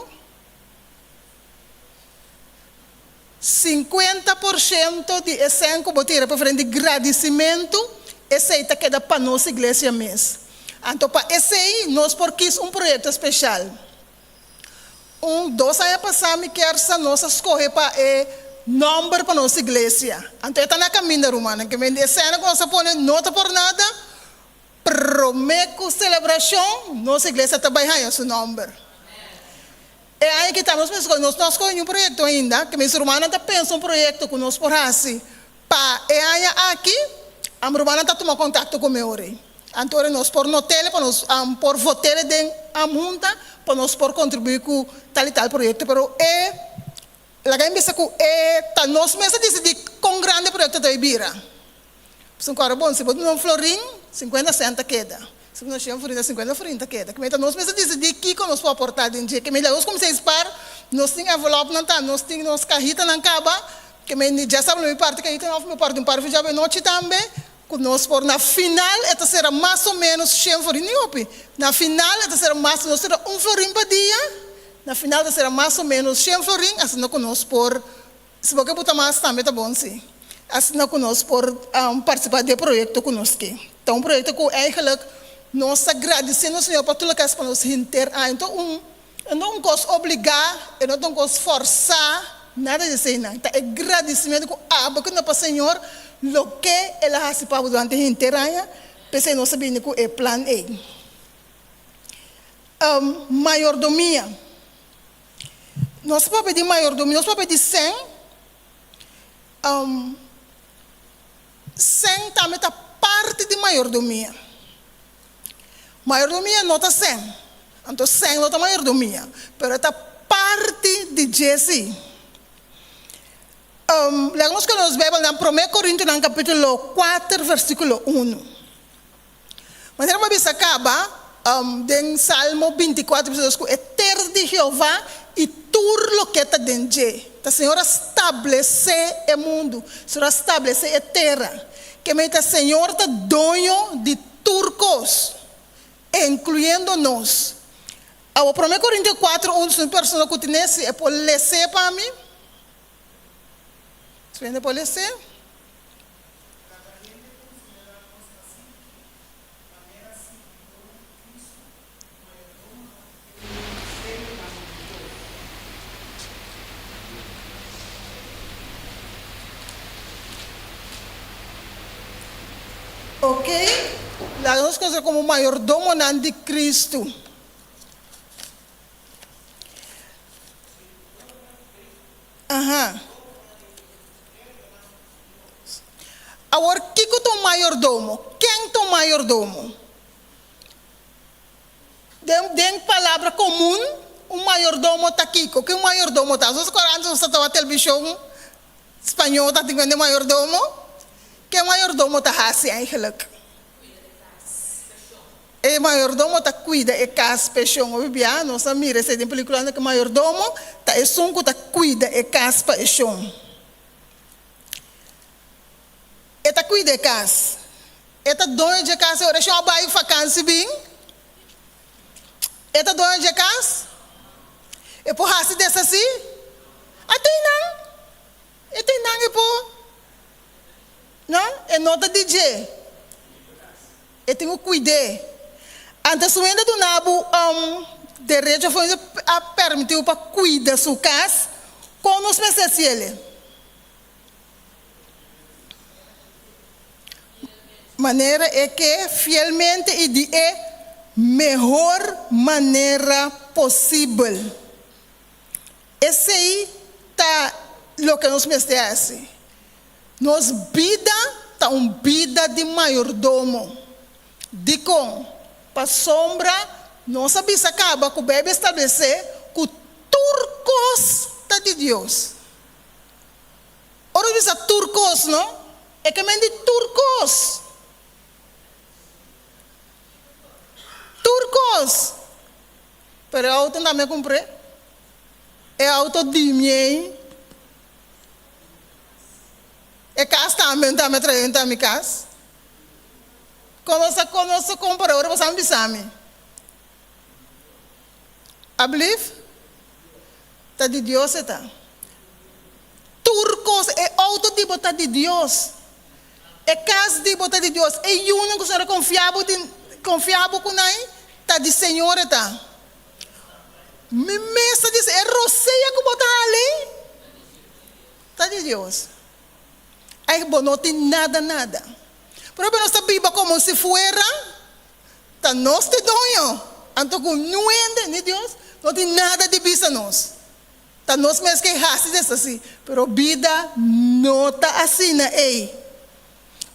50 por shento di e sèn ku bo tira pa ofrenda di gradisimentu, esei ta keda pa nos iglesia mes. Anto pa esei nos por kis un proyekto speshal. Un dos aña pasá mi kier sa nos a skohe pa e nòmber pa nos iglesia. Anto e ta na kaminda rumannan. Ke men di e sèna ku nos a pone no ta por nada. Promé ku selebrashon nos iglesia ta bai haña su nòmber. E aña aki ta nos mester skohe. Nos no a skohe niun proyekto ainda. Ke men si rumannan ta pensa un proyekto ku nos por hasi pa e aña aki, am rumannan ta tuma kontakto ku mi ora ei. Anto ora nos por not'el pa nos por vot'el den hunta pa nos por contribui cu tal y tal proyecto pero e laga mi bisa cu e ta nos mes a dicidi con grandi e proyecto ta bay bira. Pasobra cu ora bon si bo duna un florin cincuenta cent ta keda si bo duna cien florin ta cincuenta florin ta keda kimen ta nos mes a dicidi kico nos por aporta den dje kimen nos cuminsa spar nos tin envelopnan ta nos tin nos cahitanan caba kimen dja saba lo mi parti cahitanan of mi parti un par di anochi tambe. Ku nos por na final e ta sera mas o ménos shen florin, ni hopi. Na final e ta sera mas, nos tira un florin pa dia, na final ta sera mas o ménos shen florin, asina ku nos por, si bo ke buta mas tambe ta bon si, asina ku nos por partisipá den e proyekto ku nos ke. Ta un proyekto ku eigenlijk nos ta gradisé nos Señor pa tur loke a hasi pa nos henter aña. Enton un E no un kos obligá, e no ta un kos fòrsá, nada di eseinan. Ta e gradisimentu ku abo ku no pa Señor loke El a hasi pa bo durante henter aña, p'esei nos a bini ku e plan ei. Mayordomia. Nos a papia di mayordomia, nos a papia di sèn. Sèn tambe ta parti di mayordomia. Mayordomia no ta sèn, anto sèn no ta mayordomia, pero e ta parti di dje sí. Laga nos keda nos Bijbelnan Promé Korintonan kapítulo kuater versíkulo unu. Manera bo a bisa kaba den Salmo binti kuater bisa nos ku e tera ta di Jehová i tur loke ta den dje. Ta Señor a stablesé e mundu, Señor a stablesé e tera. Ke mei ta Señor ta doño di Tur kos, enkluyendo nos. Awor, Promé Korintio kuater un, si un persona ku tin esi, e por les'é pa mi? Si hende por les'é? Ok, laga nos konsidera komo mayordomonan di Kristu. Aha. Awor, kiko ta un mayordomo? Ken ta un mayordomo? Den den palabra komun, un mayordomo ta kiko? Ke un mayordomo ta? Nos kora antes nos ta tawa televishon spañó ta tin kuenta mayordomo. Ke mayordomo ta hasi eigenlijk? E mayordomo ta kuida e kas p'e shon. Hopi bia nos a mira esei den pelíkula ku mayordomo ta esun ku ta kuida e kas pa e shon. E ta kuida e kas. E ta doño dje kas e ora shon a bai fakansi bin? E ta doño dje kas? E por hasi des asi? A tin nan. E tin nan e por. No, e no ta di dje. E tin ku kuid'é. Anto su hende duna bo derecho of a permiti bo pa kuida su kas, kon nos mester hasi el? Manera e ke fielmente i di e mehor manera posibel. Esei ta loke nos mester hasi. Nos bida ta un bida di mayordomo. Dikon? Pasobra nos a bisa kaba ku Beibel establesé ku tur kos ta di Dios. Ora nos bisa tur kos, no? E ke men di tur kos. Tur kos. Pero e outo tambe a kumpr'é. E outo di mi ei. E kas tambe un tambe a trae un ta mi kas. Kon nos a kon nos a kompara ora boso a bisa mi? Ablief? Ta di Dios e ta. Tur kos, e outo di bo ta di Dios. E kas di bo ta di Dios. E yunan ku Señor a konfia bo di konfia bo ku nan ta di Señor e ta. Mi mes ta disi e rosea ku bo ta hali ta di Dios. Ai bo no tin nada nada. Pero nos ta biba komo si fuera ta nos di doño, anto ku niun hende ni Dios no tin nada di bisa nos. Ta nos mes ke hasi des asi. Pero bida no ta asina ei.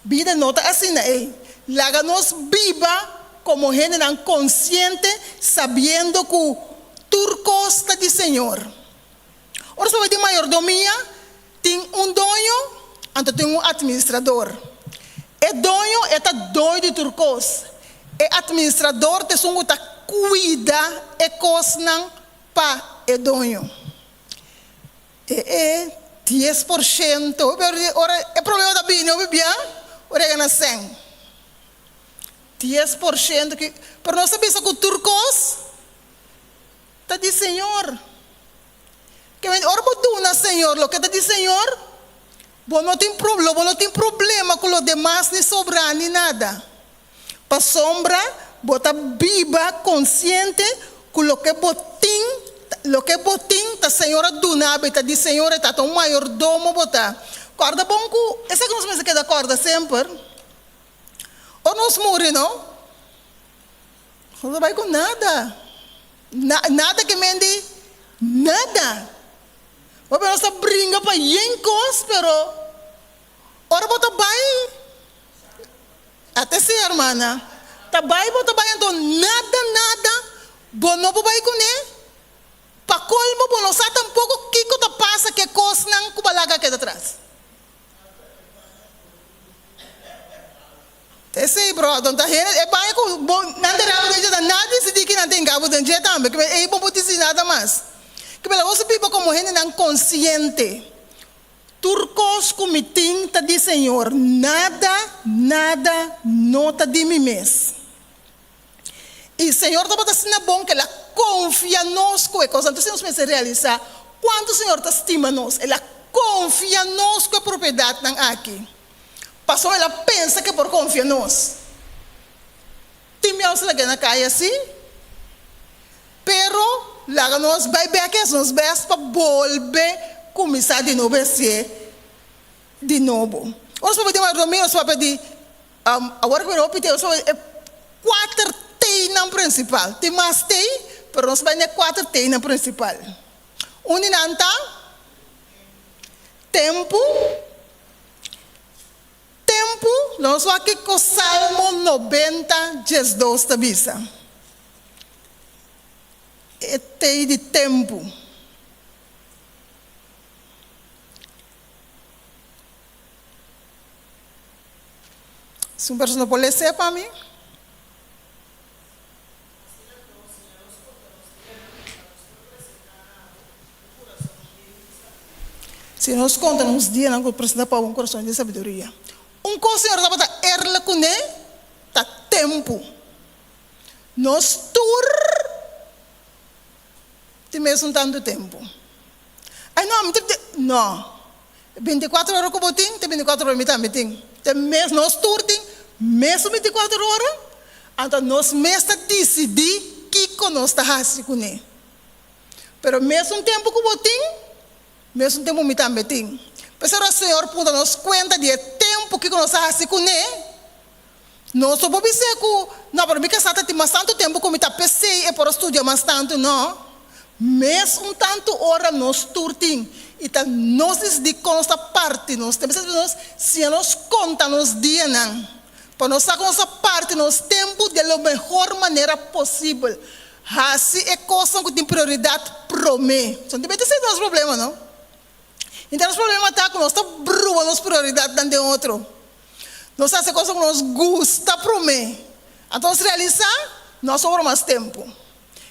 Bida no ta asina ei. Laga nos biba komo hendenan konsiente sabiendo ku tur kos ta di Señor. Ora sa bai di mayordomia, tin un doño, anto tin un atministrador. E doño e ta doño di tur kos. E atministrador ta esun ku ta kuida e kosnan pa e doño. E e 10%, ora e problema ta bini hopi bia, ora e gana sèn. 10% ki, pero nos ta bisa ku tur kos ta di Señor. Ke men ora bo duna Señor loke ta di Señor, bo no tin lo bo no tin problema ku lo demas ni sobrá ni nada. Pasobra bo ta biba konsiente ku loke bo tin, loke bo tin ta Señor a duna bo i ta di Señor e ta, ta un mayordomo bo ta. Kòrda bon ku esaki nos mester keda kòrda semper. Ora nos muri no, nos no bai ku nada. Na, nada ke men di nada. Bo nos ta bringa pa yen kos, pero ora bo ta bai, Ate si hermana. Ta bai bo ta bai anto nada nada bo no por bai kuné. Pa kolmo bo no sa tampoko kiko ta pasa ke kosnan ku bo a laga keda tras. Ta esei brother ta hende e baña ku bo nan ta raba den dje ta nada disidí ki nan ta hinka bo den dje tambe ke ei bo por disidí nada mas. Ke bela bo biba komo hendenan konsiente. Tur kos ku mi tin ta di Señor, nada, nada no ta di mi mes. I Señor tabata asina bon ku el a konfia nos ku e kosnan. Entonces nos mester realisá kuantu Señor ta stima nos. El a konfia nos ku e propiedatnan aki, pasobra el a pensa ku e por konfia nos. Tin biaha nos ta laga na kaya así, Pero laga nos bai bek es nos best pa bolbe kuminsá di nobo hasié di nobo. Ora nos papia di mayordomia nos papia di awor ku mi hopi tempu nos papia di e kuater Tnan prinsipal. Tin mas T pero nos bai na e kuater Tnan prinsipal. Un di nan ta tempu. Tempu, nos wak kiko Salmo 90, 12 ta bisa. E tei di tempu. Si un persona por les'é pa mi. Si nos konta nos dianan ku presenta pa bo un kurason di sabiduria. Un kos Señor tabata erle kuné ta tempu. Nos tur tin mesun tantu tempu. Ay no, mi ta no. 24 ora ku bo tin, te 24 ora mi tambe tin. Te mes, nos tur tin mesun 24 ora, anto nos mes ta disidí kiko nos ta hasi kuné. Pero mesun tempu ku bo tin, mesun tempu mi tambe tin. P'esei ora Señor puntra nos kuenta di e tempu kiko nos a hasi kuné, nos no por bis'é ku, No, pero mi kasá ta tin mas tantu tempu ku mi ta p'esei e por a studia mas tantu. No. Mesun tantu ora nos tur tin. I ta nos disidí kon nos ta parti nos tempu. Esei ta nos siña nos konta nos dianan, pa nos sa kon nos ta parti nos tempu den lo mehor manera posibel. Hasi e kosnan ku tin prioridat promé. So, no ta esei ta nos problema, no? Inta nos problema ta ku nos ta brua nos prioridatnan den otro. Nos ta hasi kosnan ku nos gusta promé. Anto nos realisá no a sobra mas tempu.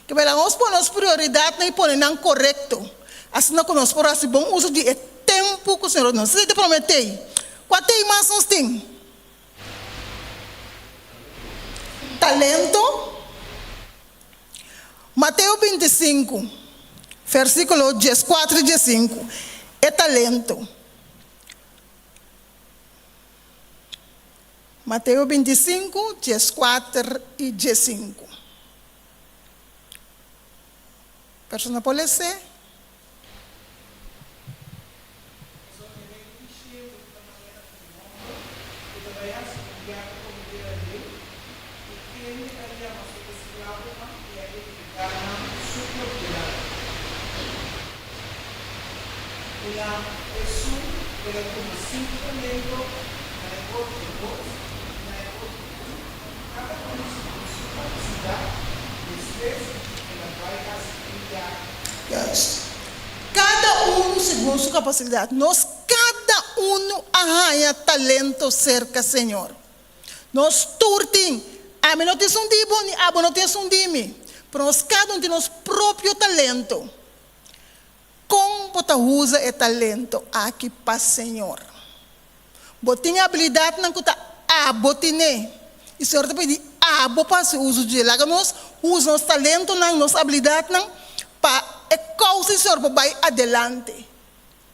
Ke bela nos pone nos prioridatnan i pone nan korekto, asina ku nos por hasi bon uso di e tempu ku Señor a duna. Esei ta prometei. Kua tei mas nos tin? Talento. Mateo 25, versíkulo 14 i 15, E talento. Mateo 25, 14 i 15. Persona por les'é? Pasobra e Reino di shelu ta manera un hòmber ku ta bai hasi un biahe pa un tera leu, i kende a yama su esklabonan i a entregá nan su propiedat. I na esun el a duna sinku talento, na e otro dos, i na e otro un, kada un segun su kapasidat, despues el a bai hasi un biahe. Juist. Kada unu segun su kapasidat. Nos kada unu a haña talento serka Señor. Nos tur tin. Ami no tin esun di bo, ni abo no tin esun di mi. Pero nos kada un tin nos propio talento. Kon bo ta usa e talento aki pa Señor? Bo tin abilidatnan ku ta abo tine, i Señor ta pidi abo pa hasi uso dje. Laga nos usa nos talentonan, nos abilidatnan pa e kousa di Señor por bai adelante.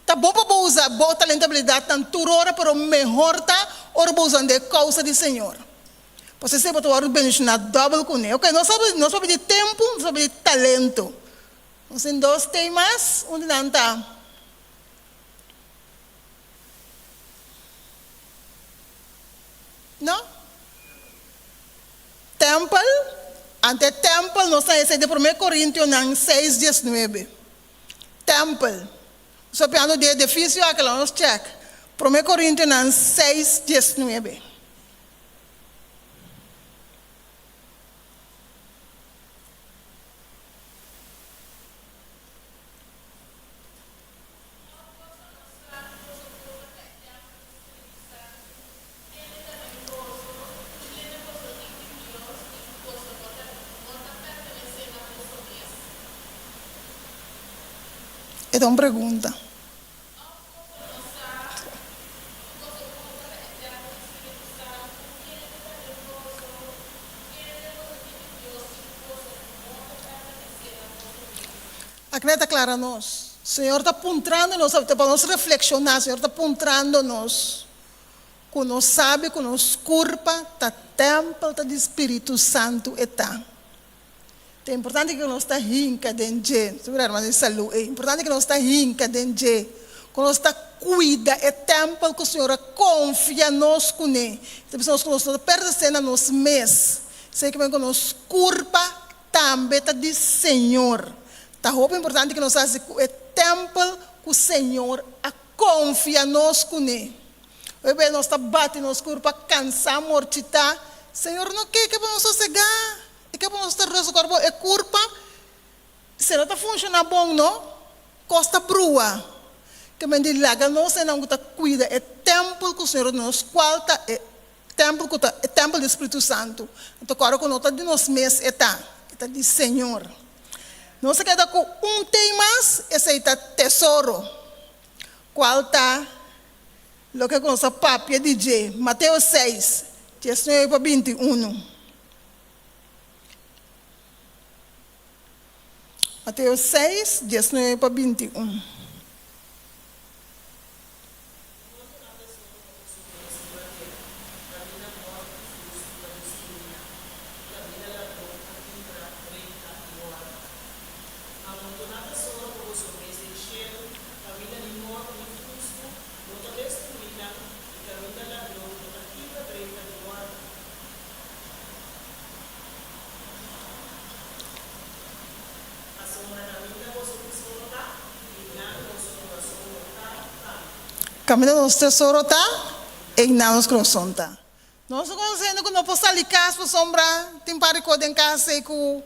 Ta bon pa bo usa bo talento i abilidatnan tur ora, pero mehor ta ora bo usa nan den e kousa di Señor. Pasobra esei bo ta wòrdu bendishoná dòbel kuné. Oke, nos nos papia di tempu, nos papia di talento. Nos tin dos temas, un di nan ta. No? Tèmpel, ante e tèmpel nos ta hesei den Promé Korintionan seis diesnuebe. Tèmpel. Nos ta piando di e edifisio aki, laga nos chèk. Promé Korintionan seis diesnuebe. E ta un pregunta. Akina ta klara nos. Señor ta puntrando nos, ta pa nos reflekshoná, Señor ta puntrando nos ku nos sabi ku nos kurpa ta tèmpel ta di Spiritu Santu e ta. Ta importante ku nos ta hinka den dje, sigur hermano di salú, e importante ku nos ta hinka den dje, ku nos ta kuida e tèmpel ku Señor a konfia nos kuné. Ta bisa nos ku nos no ta pertenesé na nos mes, sino ku nos kurpa tambe ta di Señor. Ta hopi importante ku nos hasi ku e tèmpel ku Señor a konfia nos kuné. Hopi bes nos ta bati nos kurpa kansá, morchitá. Señor no ke ke pa nos sosegá, e ke pa nos ta resa ku e kurpa si no ta funshoná bon no, kos ta brua. Ke men di laga nos esnan ku ta kuida e tèmpel ku Señor a duna nos, kual ta e Tèmpel ku ta e tèmpel di Spiritu Santu. Anto kòrda ku no ta di nos mes e ta, e ta di Señor. Nos a keda ku un tei mas, esei ta tesoro, kual ta loke ku nos a papia di dje, Mateo seis, diesnuebe pa 21. Mateo seis, diesnuebe pa 21. Kaminda nos tesoro ta, einan nos kurason ta. Nos no konosé hende ku no por sali kas pasobra tin par di kos den kas ei ku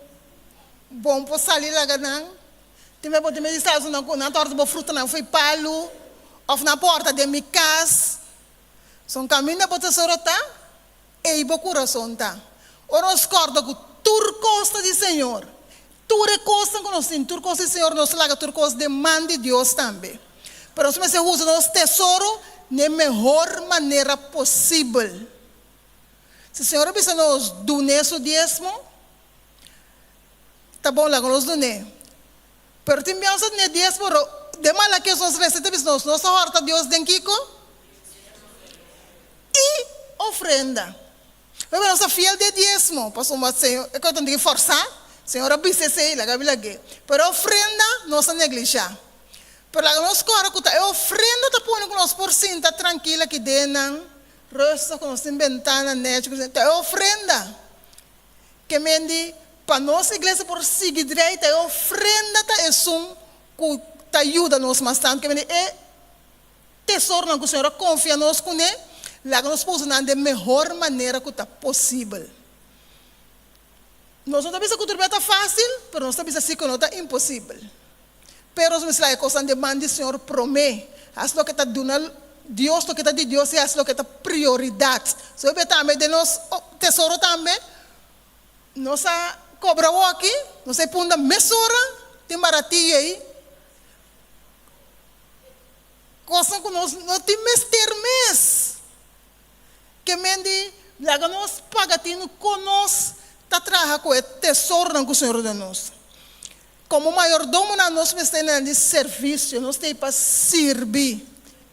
bon por sali laga nan. Tin bes bo tin mester sa esnan ku nan ta hòrta bo frutanan fo'i palu òf nan por hòrta den mi kas. Son kaminda bo tesoro ta, ei bo kurason ta. Ora nos kòrda ku tur kos ta di Señor, tur e kosnan ku nos tin, tur kos di Señor, nos ta laga tur kos den man di Dios tambe. Pero nos mester usa nos tesoro n'e mehor manera posibel. Si Señor a bisa nos dun'é su diesmo, ta bon laga nos dun'é. Pero tin biaha nos ta dun'é diesmo, pero den Malakias nos lesa ta bisa nos, nos ta hòrta Dios den kiko? I ofrenda. Pero nos ta fiel den diesmo, pasobra Señor, e kos ta tin forsá, Señor a bisa esei, laga bilag'é. Pero ofrenda nos ta neglishá. Pero laga nos kòrda ku ta e ofrenda ta pone ku nos por sinta trankil aki den nan, rustig, ku nos tin bentana nèchi, ku ta e ofrenda. Ke men di, pa nos iglesia por sigui drei, ta e ofrenda ta esun ku ta yuda nos mas tantu. Ke men di, e tesoronan ku Señor a konfia nos kuné, laga nos por usa nan den mehor manera ku ta posibel. Nos no ta bisa ku tur bia ta fásil, pero nos ta bisa sí ku no ta imposibel. Pero nos mester laga e kosnan den man di Señor promé. Hasi loke ta duna Dios loke ta di Dios i hasi loke ta prioridat. So e tambe den nos tesoro tambe nos a kobra awoki, nos a punda mesora tin baratillo ei. Kosnan ku nos no tin mester mes. Ke men di laga nos paga tinu kon nos ta traha ku e tesoronan ku Señor a duna nos. Komo mayordomonan nos mester na di servisio, nos ta ei pa sirbi.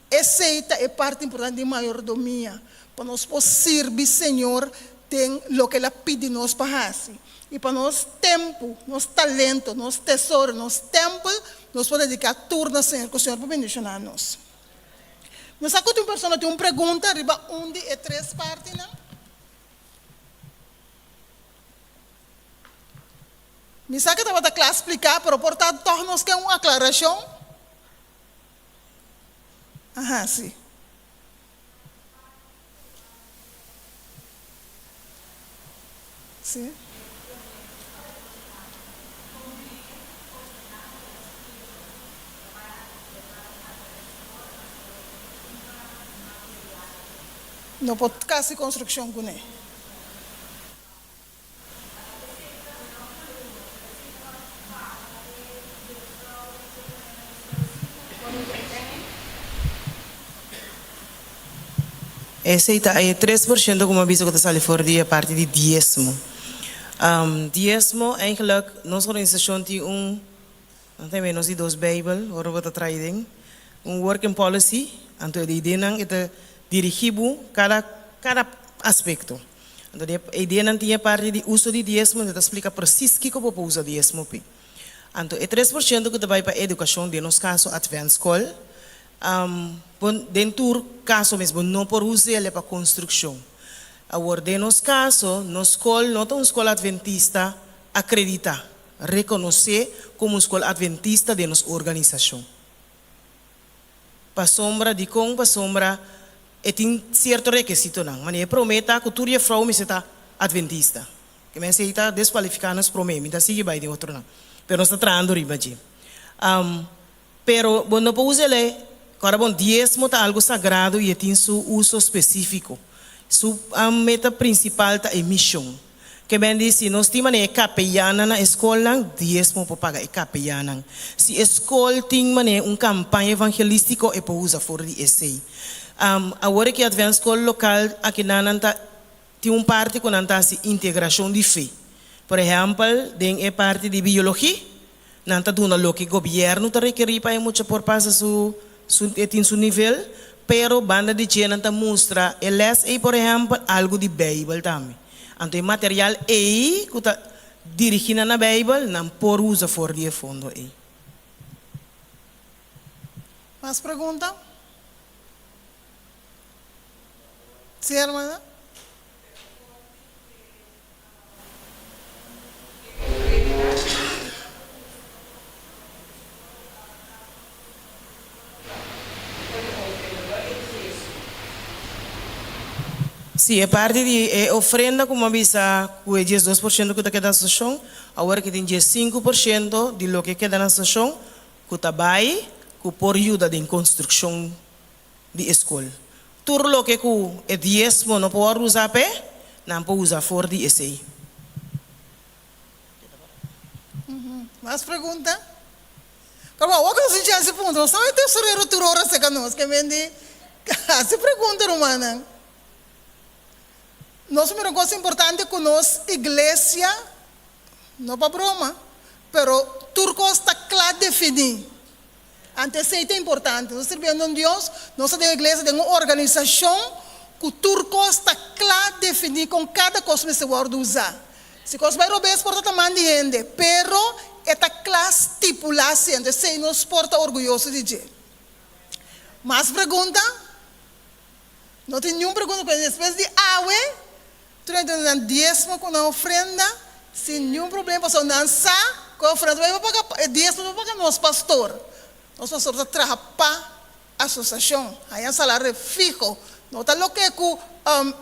Esei ta e parti importante di mayordomia, pa nos por sirbi Señor den loke El a pidi nos pa hasi. I pa nos tempu, nos talento, nos tesoro, nos tèmpel, nos por dediká tur na Señor, ku Señor por bendishoná nos. Mi sa ku tin un persona tin un pregunta riba un di e tres partinan. Mi sa ke tabata kla spliká, pero por ta tòg nos ke un aklarashon. Aha, si. Si. No por kasi konstrukshon kuné. Esei ta e tres por shento ku mi a bisa ku ta sali for di e parti di diesmo. Diesmo eigenlijk nos organisashon tin un, nan ta menos di dos beibel ora bo ta trae den, un working policy, anto e ideanan e ta dirigi bo kada kada aspekto. Anto di e ideanan tin e parti di uso di diesmo, e ta splika presis kiko bo por usa diesmo p'e. Anto e 3% ku ta bai pa edukashon, den nos kaso Advent Skol, bo den tur kaso mes bo no por us'el pa konstrukshon. Awor den nos kaso, nos skol no ta un skol adventista akreditá, rekonosé komo un skol adventista den nos organisashon. Pasobra dikon? Pasobra e tin sierto rekesitonan. Manera e promé ta ku tur jefrou mester ta adventista. Ke men esei ta deskualifiká nos promé. Mi ta sigui bai den otronan. Pero nos ta trahando riba dje. Pero bo no por usa elei. Kòrda bon, diesmo ta algu sagrado i e tin su uso spesífiko. Su meta prinsipal ta e mishon. Ke men di si nos tin manera e kapeyannan na e skolnan, diesmo por paga e kapeyannan. Si e skol tin manera un kampaña evangelístiko e por usa for di esei. Awor aki Advent Skol lokal akinan nan ta tin un parti ku nan ta hasi integrashon di fe. Por ehèmpel den e parti di biologi nan ta duna loke gobièrnu ta rekerí pa e mucha por pasa su su e tin su nivel, pero banda di dje nan ta mustra e lès ei por ehèmpel algu di Beibel tambe. Anto e material ei ku ta dirigí nan na Beibel, nan por usa for di e fondo ei. Mas pregunta? Sí, hermana? Sí, e parti di e ofrenda ku mi a bisa ku e 12% ku ta keda na asosiashon, awor aki tin 15% di loke keda na asosiashon ku ta bai ku por yuda den konstrukshon di e skol. Tur loke ku e diesmo no por usa p'e, nan por usa for di esei. Mas pregunta? Pero awor ku nos tin chance puntra, nos tambe tesorero tur ora serka nos, ke men di hasi pregunta rumannan. Nos mira un kos importante ku nos iglesia, no pa broma, pero tur kos ta kla definí. Anto esei ta importante. Nos ta sirbiendo un Dios, nos ta den un iglesia, den un organisashon ku tur kos ta kla definí kon kada kos mester wòrdu usá. Si kos bai robes por ta ta man di hende, pero e ta kla stipulá si, anto esei nos por ta orguyoso di dje. Mas pregunta? No tin niun pregunta ku despues di awe tur hende ta nan diesmo ku nan ofrenda sin niun problema pasobra nan sa ku e ofrenda ta bai pa paga e diesmo ta bai pa paga nos pastor. Nos pastor ta traha pa asosiashon, haña salario fiho. No ta loke ku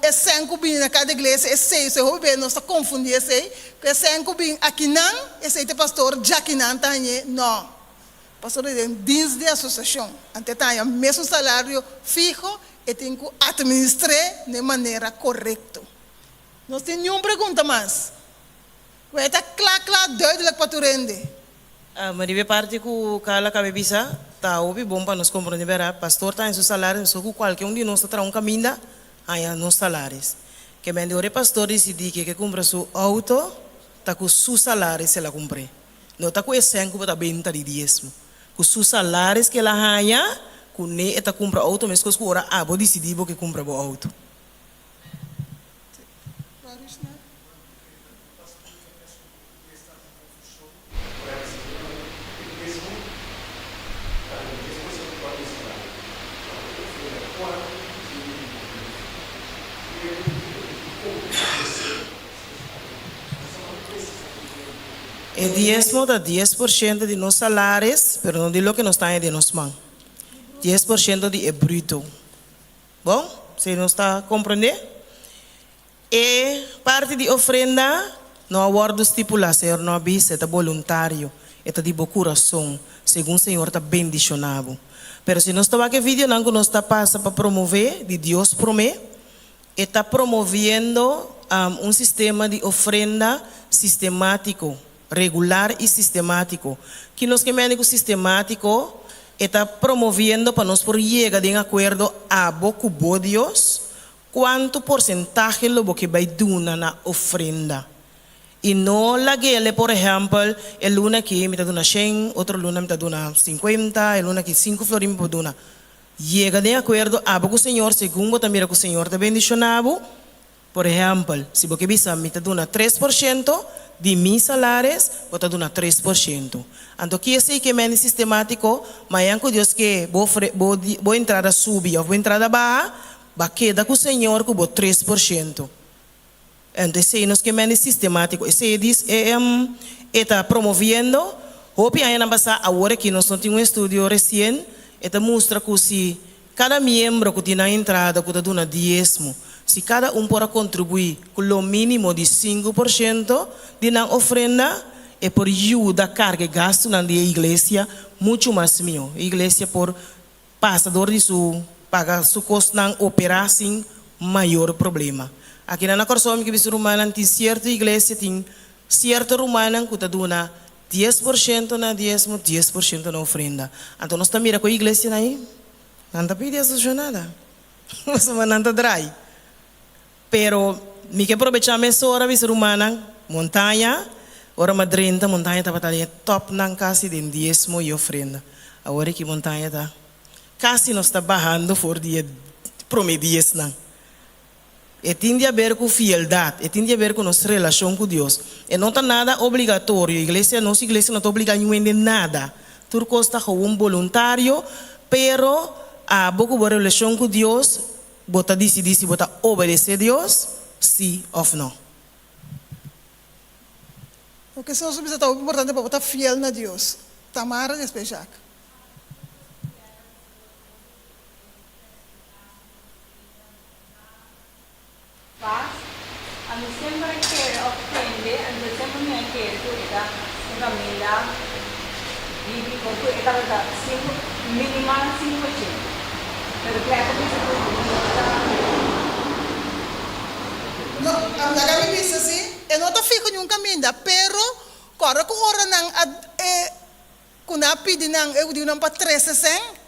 e sèn ku bini na kada iglesia esei, so e hopi bes nos ta konfundi esei ku e sèn ku bini akinan esei ta e pastor djakinan ta hañ'é, no. Pasobra den dins di asosiashon, ante ta haña mesun salario fiho, e tin ku atministr'é na e manera korekto. Nos tin niun pregunta mas. Ku e ta kla kla duidelijk pa tur hende. Ma riba e parti ku Carla kaba e bisa, ta hopi bon pa nos komprondé bèrdat, pastor ta haña su salaris mesun ku kualke un di nos ta traha un kaminda haña nos salaris. Ke men di ora e pastor disidí ke ke kumpra su outo, ta ku su salaris el a kumpr'é. No ta ku e sèn ku bo ta benta di diesmo. Ku su salaris ku el a haña, kuné e ta kumpra outo meskos ku ora abo disidí bo ke kumpra bo outo. E diesmo ta 10% di nos salaris, pero no di loke nos ta haña den nos man. 10% di e bruto. Bon, si nos ta komprendé? E parti di ofrenda no a wòrdu stipulá, Señor no a bisa, e ta boluntario, e ta di bo kurason, segun Señor ta bendishoná bo. Pero si nos ta wak e videonan ku nos ta pasa pa promové di Dios promé, E ta promoviendo un sistema di ofrenda sistemátiko, regular i sistemátiko. Ki nos ke mende ku sistemátiko? E ta promoviendo pa nos por yega den akuerdo abo ku bo Dios, kuantu porsentahe lo bo ke bai duna na ofrenda. I no lag'ele, por ehèmpel, e luna aki mi ta duna shen, otro luna mi ta duna sinkuenta, e luna aki sinku florin mi por duna. Yega den akuerdo abo ku Señor segun bo ta mira ku Señor ta bendishoná bo. Por ehèmpel, si bo ke bisa mi ta duna 3% di mi salaris, bo ta duna 3%. Anto ki esei ke meni sistemátiko? Mañan ku Dios ke bo bo bo entrada subi òf bo entrada baha, ba keda ku Señor ku bo 3%. Anto esei nos ke meni sistemátiko. Esei e dis e e ta promoviendo. Hopi añanan pasá, awor aki nos no tin un estudio resien, e ta mustra ku si kada miembro ku tin nan entrada ku ta duna diesmo, si kada un por a kontribuí ku lo mínimo di 5% di nan ofrenda, e por yuda karga e gastunan di e iglesia muchu mas mihó. E iglesia por pasa dor di su paga su kosnan operá sin mayor problema. Akinan na Kòrsou mi ke bisa rumannan tin sierto iglesia tin sierto rumannan ku ta duna 10% na diesmo 10% na ofrenda. Anto nos ta mira ku e iglesianan ei nan ta pidi asosiashon nada pasobra nan ta drai. Pero mi ke probechá mesora bisa rumannan Montaña ora mi a drenta Montaña tabata den e tòpnan kasi den diesmo i ofrenda. Awor aki Montaña ta kasi nos ta bahando for di e promé diesnan. E tin di haber ku fieldat, e tin di haber ku nos relashon ku Dios. E no ta nada obligatorio, iglesia, nos iglesia no ta obligá niun hende nada. Tur kos ta gewoon boluntario, pero abo ku bo relashon ku Dios, bo ta disidí si bo ta obedesé Dios, sí òf no. Loke nos a bisa ta hopi importante pa bo ta fiel na Dios. Tamara despues Jacques. Ami semper a kere of tende, anto semper mi a kere ku e ta un kaminda bíbliko ku e tabata sinku, minimal 5%. Pero Greg a bisa ku no ta. No, laga mi bisa si, e no ta fiho niun kaminda, pero kòrda ku ora nan a e ku nan a pidi nan e hudiunan pa trese sèn,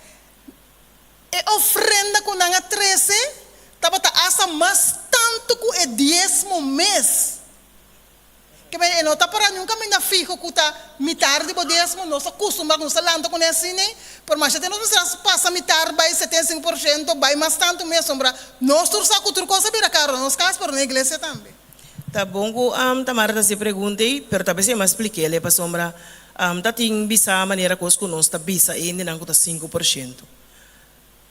E ofrenda ku nan a trese tabata asta mas tantu ku e diesmo mes. Ke manera e no ta pará niun kaminda fiho ku ta mitar di bo diesmo, nos a kustumbrá ku nos ta lanta kuné asina, pero masha te nos mester a pasa mitar bai 75% bai mas tantu mes, sombra nos tur sa ku tur kos a bira karu na nos kas pero na iglesia tambe. Ta bon ku Tamara ta hasi e pregunta ei, pero ta bes e mas splik'el e pasobra ta tin bisa manera kos ku nos ta bisa e hendenan ku ta 5%.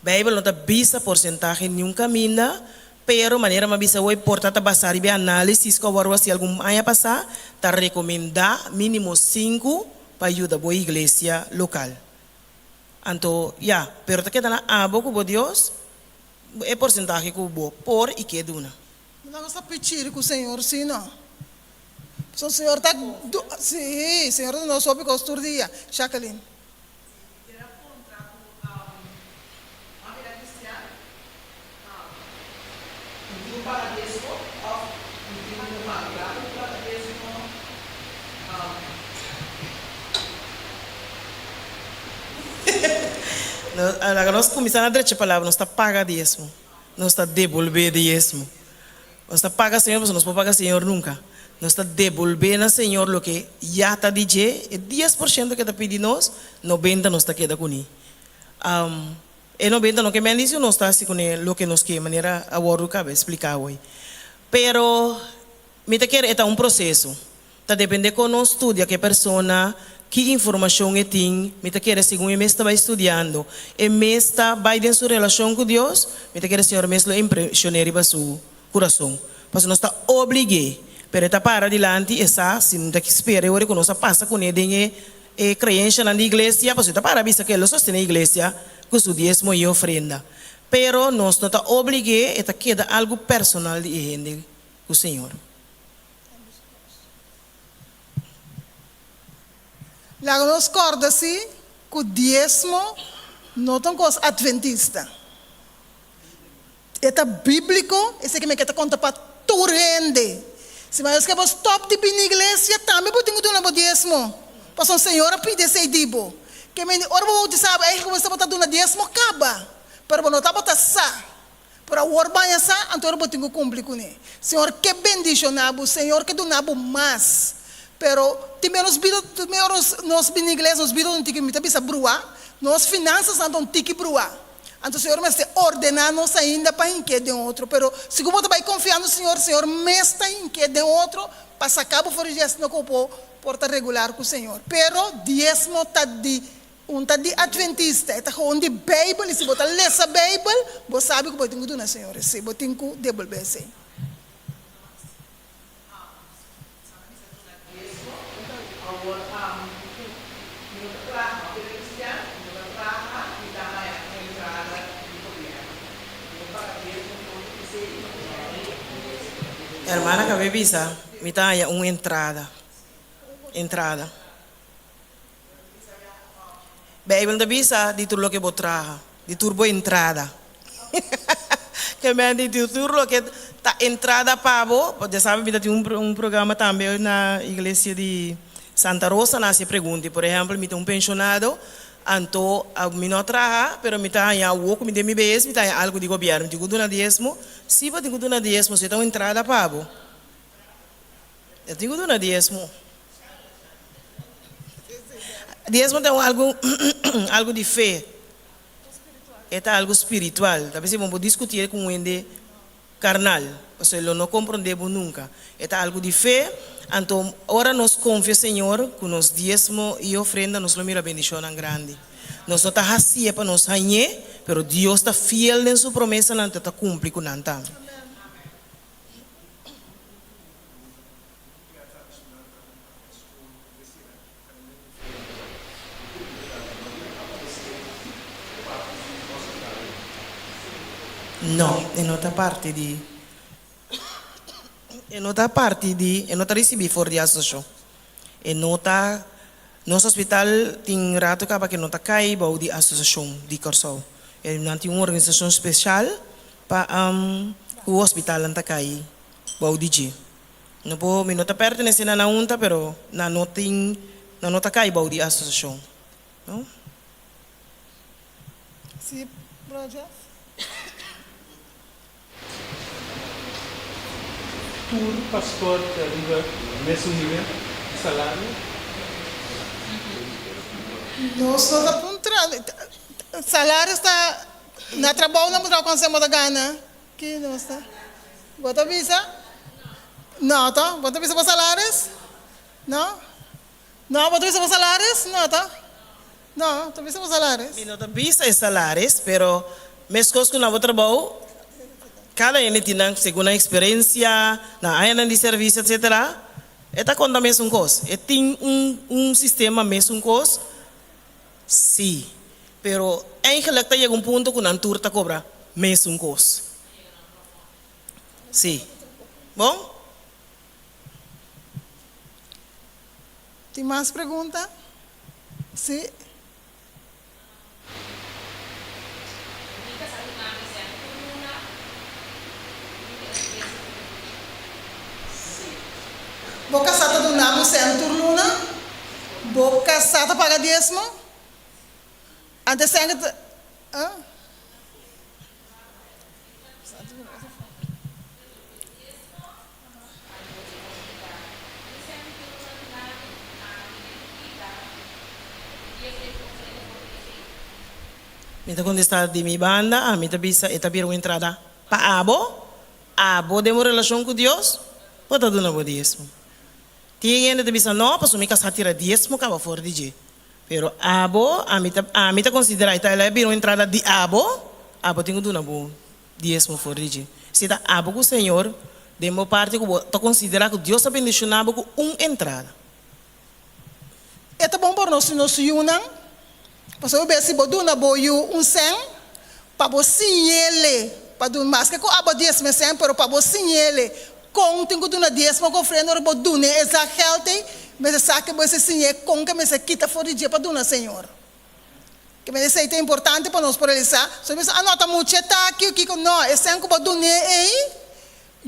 Beibel no ta bisa porsentahe niun kaminda, pero manera mi a bisa hoy por ta ta basá riba e análisis ku a wòrdu hasi algun aña pasá, ta rekomendá mínimo sinku pa yuda bo iglesia lokal. Anto, ya, pero ta keda na abo ku bo Dios e porsentahe ku bo por i ke duna. No nos ta pichiri ku Señor si no. Pasobra Señor ta si, Señor ta duna nos hopi kos tur dia. Jacqueline. Kier a puntra ku m'a bira cristian, mi tin ku paga diesmo of mi tin ku manda ku paga diesmo? Laga nos kuminsá na drecha palabra, nos ta paga diesmo. Nos ta debolbé diesmo. Nos ta paga Señor pasobra nos por paga Señor nunca. Nos ta debolbé na Señor loke ya ta di dje, e 10% ke ta pidi nos, 90 nos ta keda kuné. E 90 no ke men di si nos ta hasi kuné loke nos ke, manera a wòrdu kaba spliká awor. Pero mi ta kere e ta un proseso. Ta depende kon nos studia ku e persona, ki informashon e tin. Mi ta kere segun e mes ta bai studiando, e mes ta bai den su relashon ku Dios, mi ta kere Señor mes lo impreshon'é riba su kurason. Pasobra nos ta oblig'é, pero e ta para dilanti, e sa, si no ta spera e ora ku nos a pasa kuné den e e kreenshanan di iglesia, pasobra e ta para bisa ku e lo sostené iglesia ku su diesmo i ofrenda. Pero nos no ta oblig'é, e ta keda algu personal di e hende ku Señor. Laga nos kòrda si ku diesmo no ta un kos adventista. E ta bíbliko, esei ke mi ke ta konta pa tur hende. Si mas ke bo stòp di bini iglesia, tambe bo tin ku duna bo diesmo, pasobra Señor a pidi esei di bo. Ke mende ora bo boutisá bo, eigen bo tabata duna diesmo kaba, pero bo no tabata sa. Pero awor baña sa, anto ora bo tin ku kumpli kuné. Señor ke bendishoná bo, Señor ke duna bo mas. Pero tin bia nos bida, tin bia ora nos bini iglesia nos bida ta un tiki, mi ta bisa bruá, nos finansasnan ta un tiki bruá. Anto Señor mester ordená nos ainda pa hink'é den otro. Pero si ku bo ta bai konfiando Señor, Señor mes ta hink'é den otro pa saka bo for di dje asina ku bo por ta regular ku Señor. Pero diesmo ta di Un ta di adventista, e ta gewoon di Bijbel y si bo ta lesa Bijbel, bo sabi cu bo tin cu duna Señor esey, bo tin cu debolbe esey. Hermana cabe bisa, mi ta haya un entrada, entrada. Bijbel ta bisa di tur loke bo traha, di tur bo entrada. Ke men di tur loke ta entrada pa bo, bo ya sabi mi ta tin un programa tambe na iglesia di Santa Rosa, nan hasi e pregunta. Por ehempel, mi ta un pensionado, anto mi no a traha, pero mi ta haña awo ku mi den mi bes, mi ta haña algu di gobierno. Mi tin ku duna diesmo? Si bo tin ku duna diesmo, si e ta un entrada pa bo. Bo tin ku duna diesmo. Diesmo ta un algu algu di fe. E ta algu spiritual. Ta bisa bo por diskutié ku un hende karnal, pasobra e lo no komprondé bo nunka. E ta algu di fe, anto ora nos konfia Señor ku nos diesmo i ofrenda nos lo mira bendishonnan grandi. Nos no ta hasié pa nos hañ'é, pero Dios ta fiel den su promesanan, ta ta kumpli ku nan tambe. No, e no ta parti di. E no ta parti di, e no ta risibí for di asosiashon. E no ta, nos hospital tin rato kaba ke no ta kai bou di asosiashon di Kòrsou. E nan tin un organisashon spesial pa ku hospitalnan ta kai bou di dje. No por, mi no ta pertenesé na nan hunta pero nan no tin, nan no ta kai bou di asosiashon, no. Sí, Bro Jeff. Tur pastor ta riba mesun nivel di salario? Nos no ta puntra. Salario sta na trabou nan puntra cuanto bo ta gana. Ki nos ta? Bo ta bisa? No to? Bo ta bisa bo salaris? No? No, bo ta bisa bo salaris? No ta? No, ta bisa bo salaris. Mi no ta bisa e salaris, pero meskos ku na bo trabou, kada hende tin nan segun nan eksperensia, nan añanan di servisio etsetera, e ta konta mesun kos. E tin un un sistema mesun kos, si, pero eigenlik ta yega un punto ku nan tur ta kobra mesun kos. Si. Bon? Tin mas pregunta? Si. Bo kasá ta duna bo sèn tur luna? Bo kasá ta paga diesmo? Antes sèn ta. Mi ta kontestá di mi banda, ami ta bisa e ta bira un entrada pa abo, abo den bo relashon ku Dios, bo ta duna bo diesmo. Tin hende ta bisa no, pasobra mi kasá tira diesmo kaba for di dje. Pero abo, ami ta, ami ta konsiderá e ta el a bira un entrada di abo, abo tin ku duna bo diesmo for di dje. Si ta abo ku Señor, den bo parti ku bo ta konsiderá ku Dios a bendishoná bo ku un entrada. E ta bon por nos si nos yunan, pasobra bo si bo duna bo yu un sèn, pa bo siñ'ele pa duna, maske ku abo diesmo e sèn, pero pa bo siñ'ele kon tin ku duna diesmo ku ofrenda, ora bo dun'e esa gèld ei, mester sa ke bo mester siñ'e kon ke mester kita for di dje pa duna Señor. Ke mester esei ta importante pa nos por realisá. So mi bisa, a no ta mucha e ta aki o kiko, no, e sèn ku bo dun'e ei,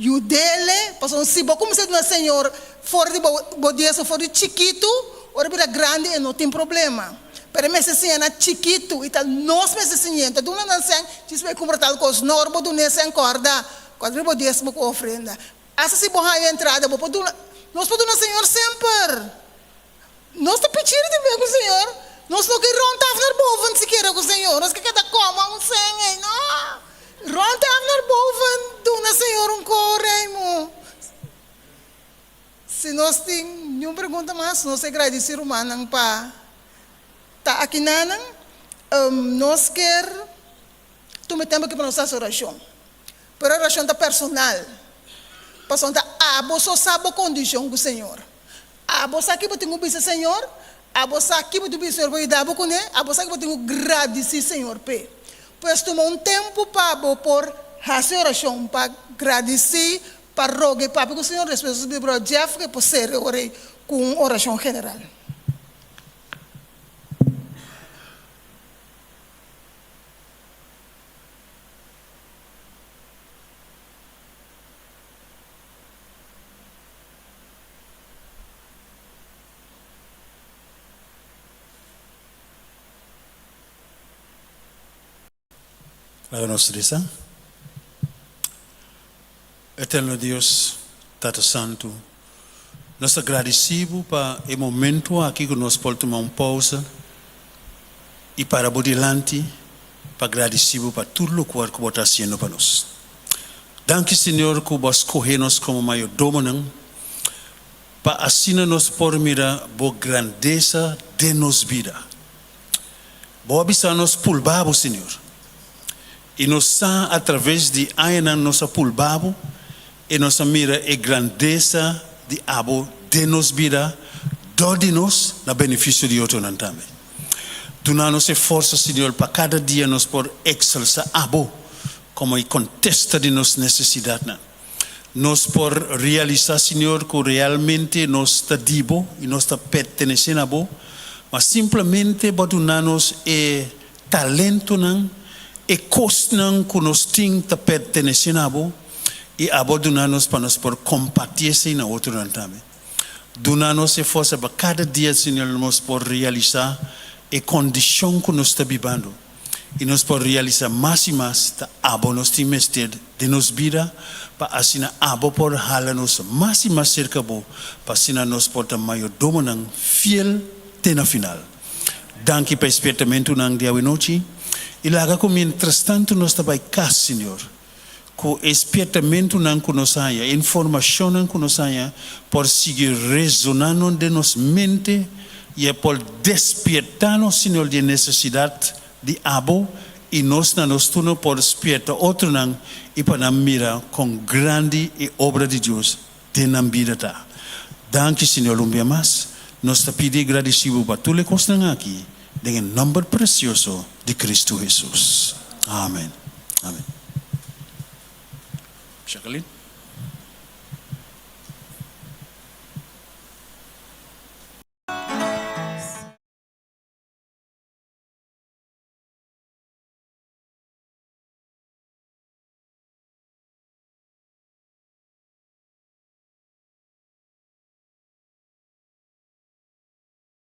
yud'ele, pasobra si bo kuminsá duna Señor for di bo bo diesmo for di chikitu, ora bira grandi e no tin problema. Pero e mester siña na chikitu, i ta nos mester siñ'é, no ta duna nan sèn djis pa e kumpra tal kos, no, ora bo dun'é sèn kòrda, kòrda riba bo diesmo ku ofrenda. Asta si bo haña entrada bo por duna, nos por duna Señor semper. Nos ta pichiri di be ku Señor. Nos no ke rond af naar boven sikiera ku Señor. Nos ke keda kòma un sèn ei. No! Rond af naar boven duna Señor un koreimo. Si nos tin niun pregunta mas, nos e gradisí rumannan pa ta akinanan. Nos kier tuma e tempu aki pa nos hasi orashon. Pero e orashon ta personal. Pasobra ta abo so sa bo kondishon ku Señor. Abo sa ki bo tin ku bisa Señor? Abo sa ki bo tin ku bisa Señor pa yuda bo kuné? Abo sa ki bo tin ku gradisí Señor p'e? Pues tuma un tempu pa bo por hasi orashon pa gradisí, pa roga i papia ku Señor. Despues nos bira Brother Jeff ku e por sera e ora ei ku un orashon general. Laga nos resa. Eterno Dios, Tata Santu, nos ta gradisí Bo pa e momento aki ku nos por tuma un pousa i para Bo dilanti pa gradisí Bo pa tur lokual ku Bo ta hasiendo pa nos. Danki Señor ku bo a skohe nos komo mayordomonan pa asina nos por mira bo grandesa den nos bida. Bo a bisa nos pulba bo Señor i nos sa a traves di añanan nos a pulba bo i nos a mira e grandesa di abo den nos bida dor di nos na benefisio di otronan tambe. Duna nos e forsa Señor pa kada dia nos por ekselsa abo komo e kontesta di nos nesesidatnan. Nos por realisá, Señor, ku realmente nos ta di Bo i nos ta pertenesé na Bo, ma simplemente Bo a duna nos e talentonan, e kosnan ku nos tin ta pertenesé na Bo, i Abo a duna nos pa nos por kompartí esei na otronan tambe. Duna nos e forsa pa kada dia, Señor, nos por realisá e kondishon ku nos ta bibando. i nos por realisá mas i mas ta abo nos tin mester den nos bida pa asina abo por hala nos mas i mas serka bo pa asina nos por ta mayordomonan fiel te na final. Danki pa e spiertamentunan di awenochi i laga ku mientrastantu nos ta bai kas, Señor, ku e spiertamentunan ku nos haña, e informashonnan ku nos haña por sigui resoná nos den nos mente i e por despiertá nos, Señor, di e nesesidat di Abo i nos na nos turno por spierta otronan i pa nan mira kon grandi e obra di Dios den nan bida ta. Danki, Señor, un bia mas nos ta pidi i gradisí Bo pa tur e kosnan aki Den e nomber precioso di Cristo Jesus. Amen. Amen. Jacqueline.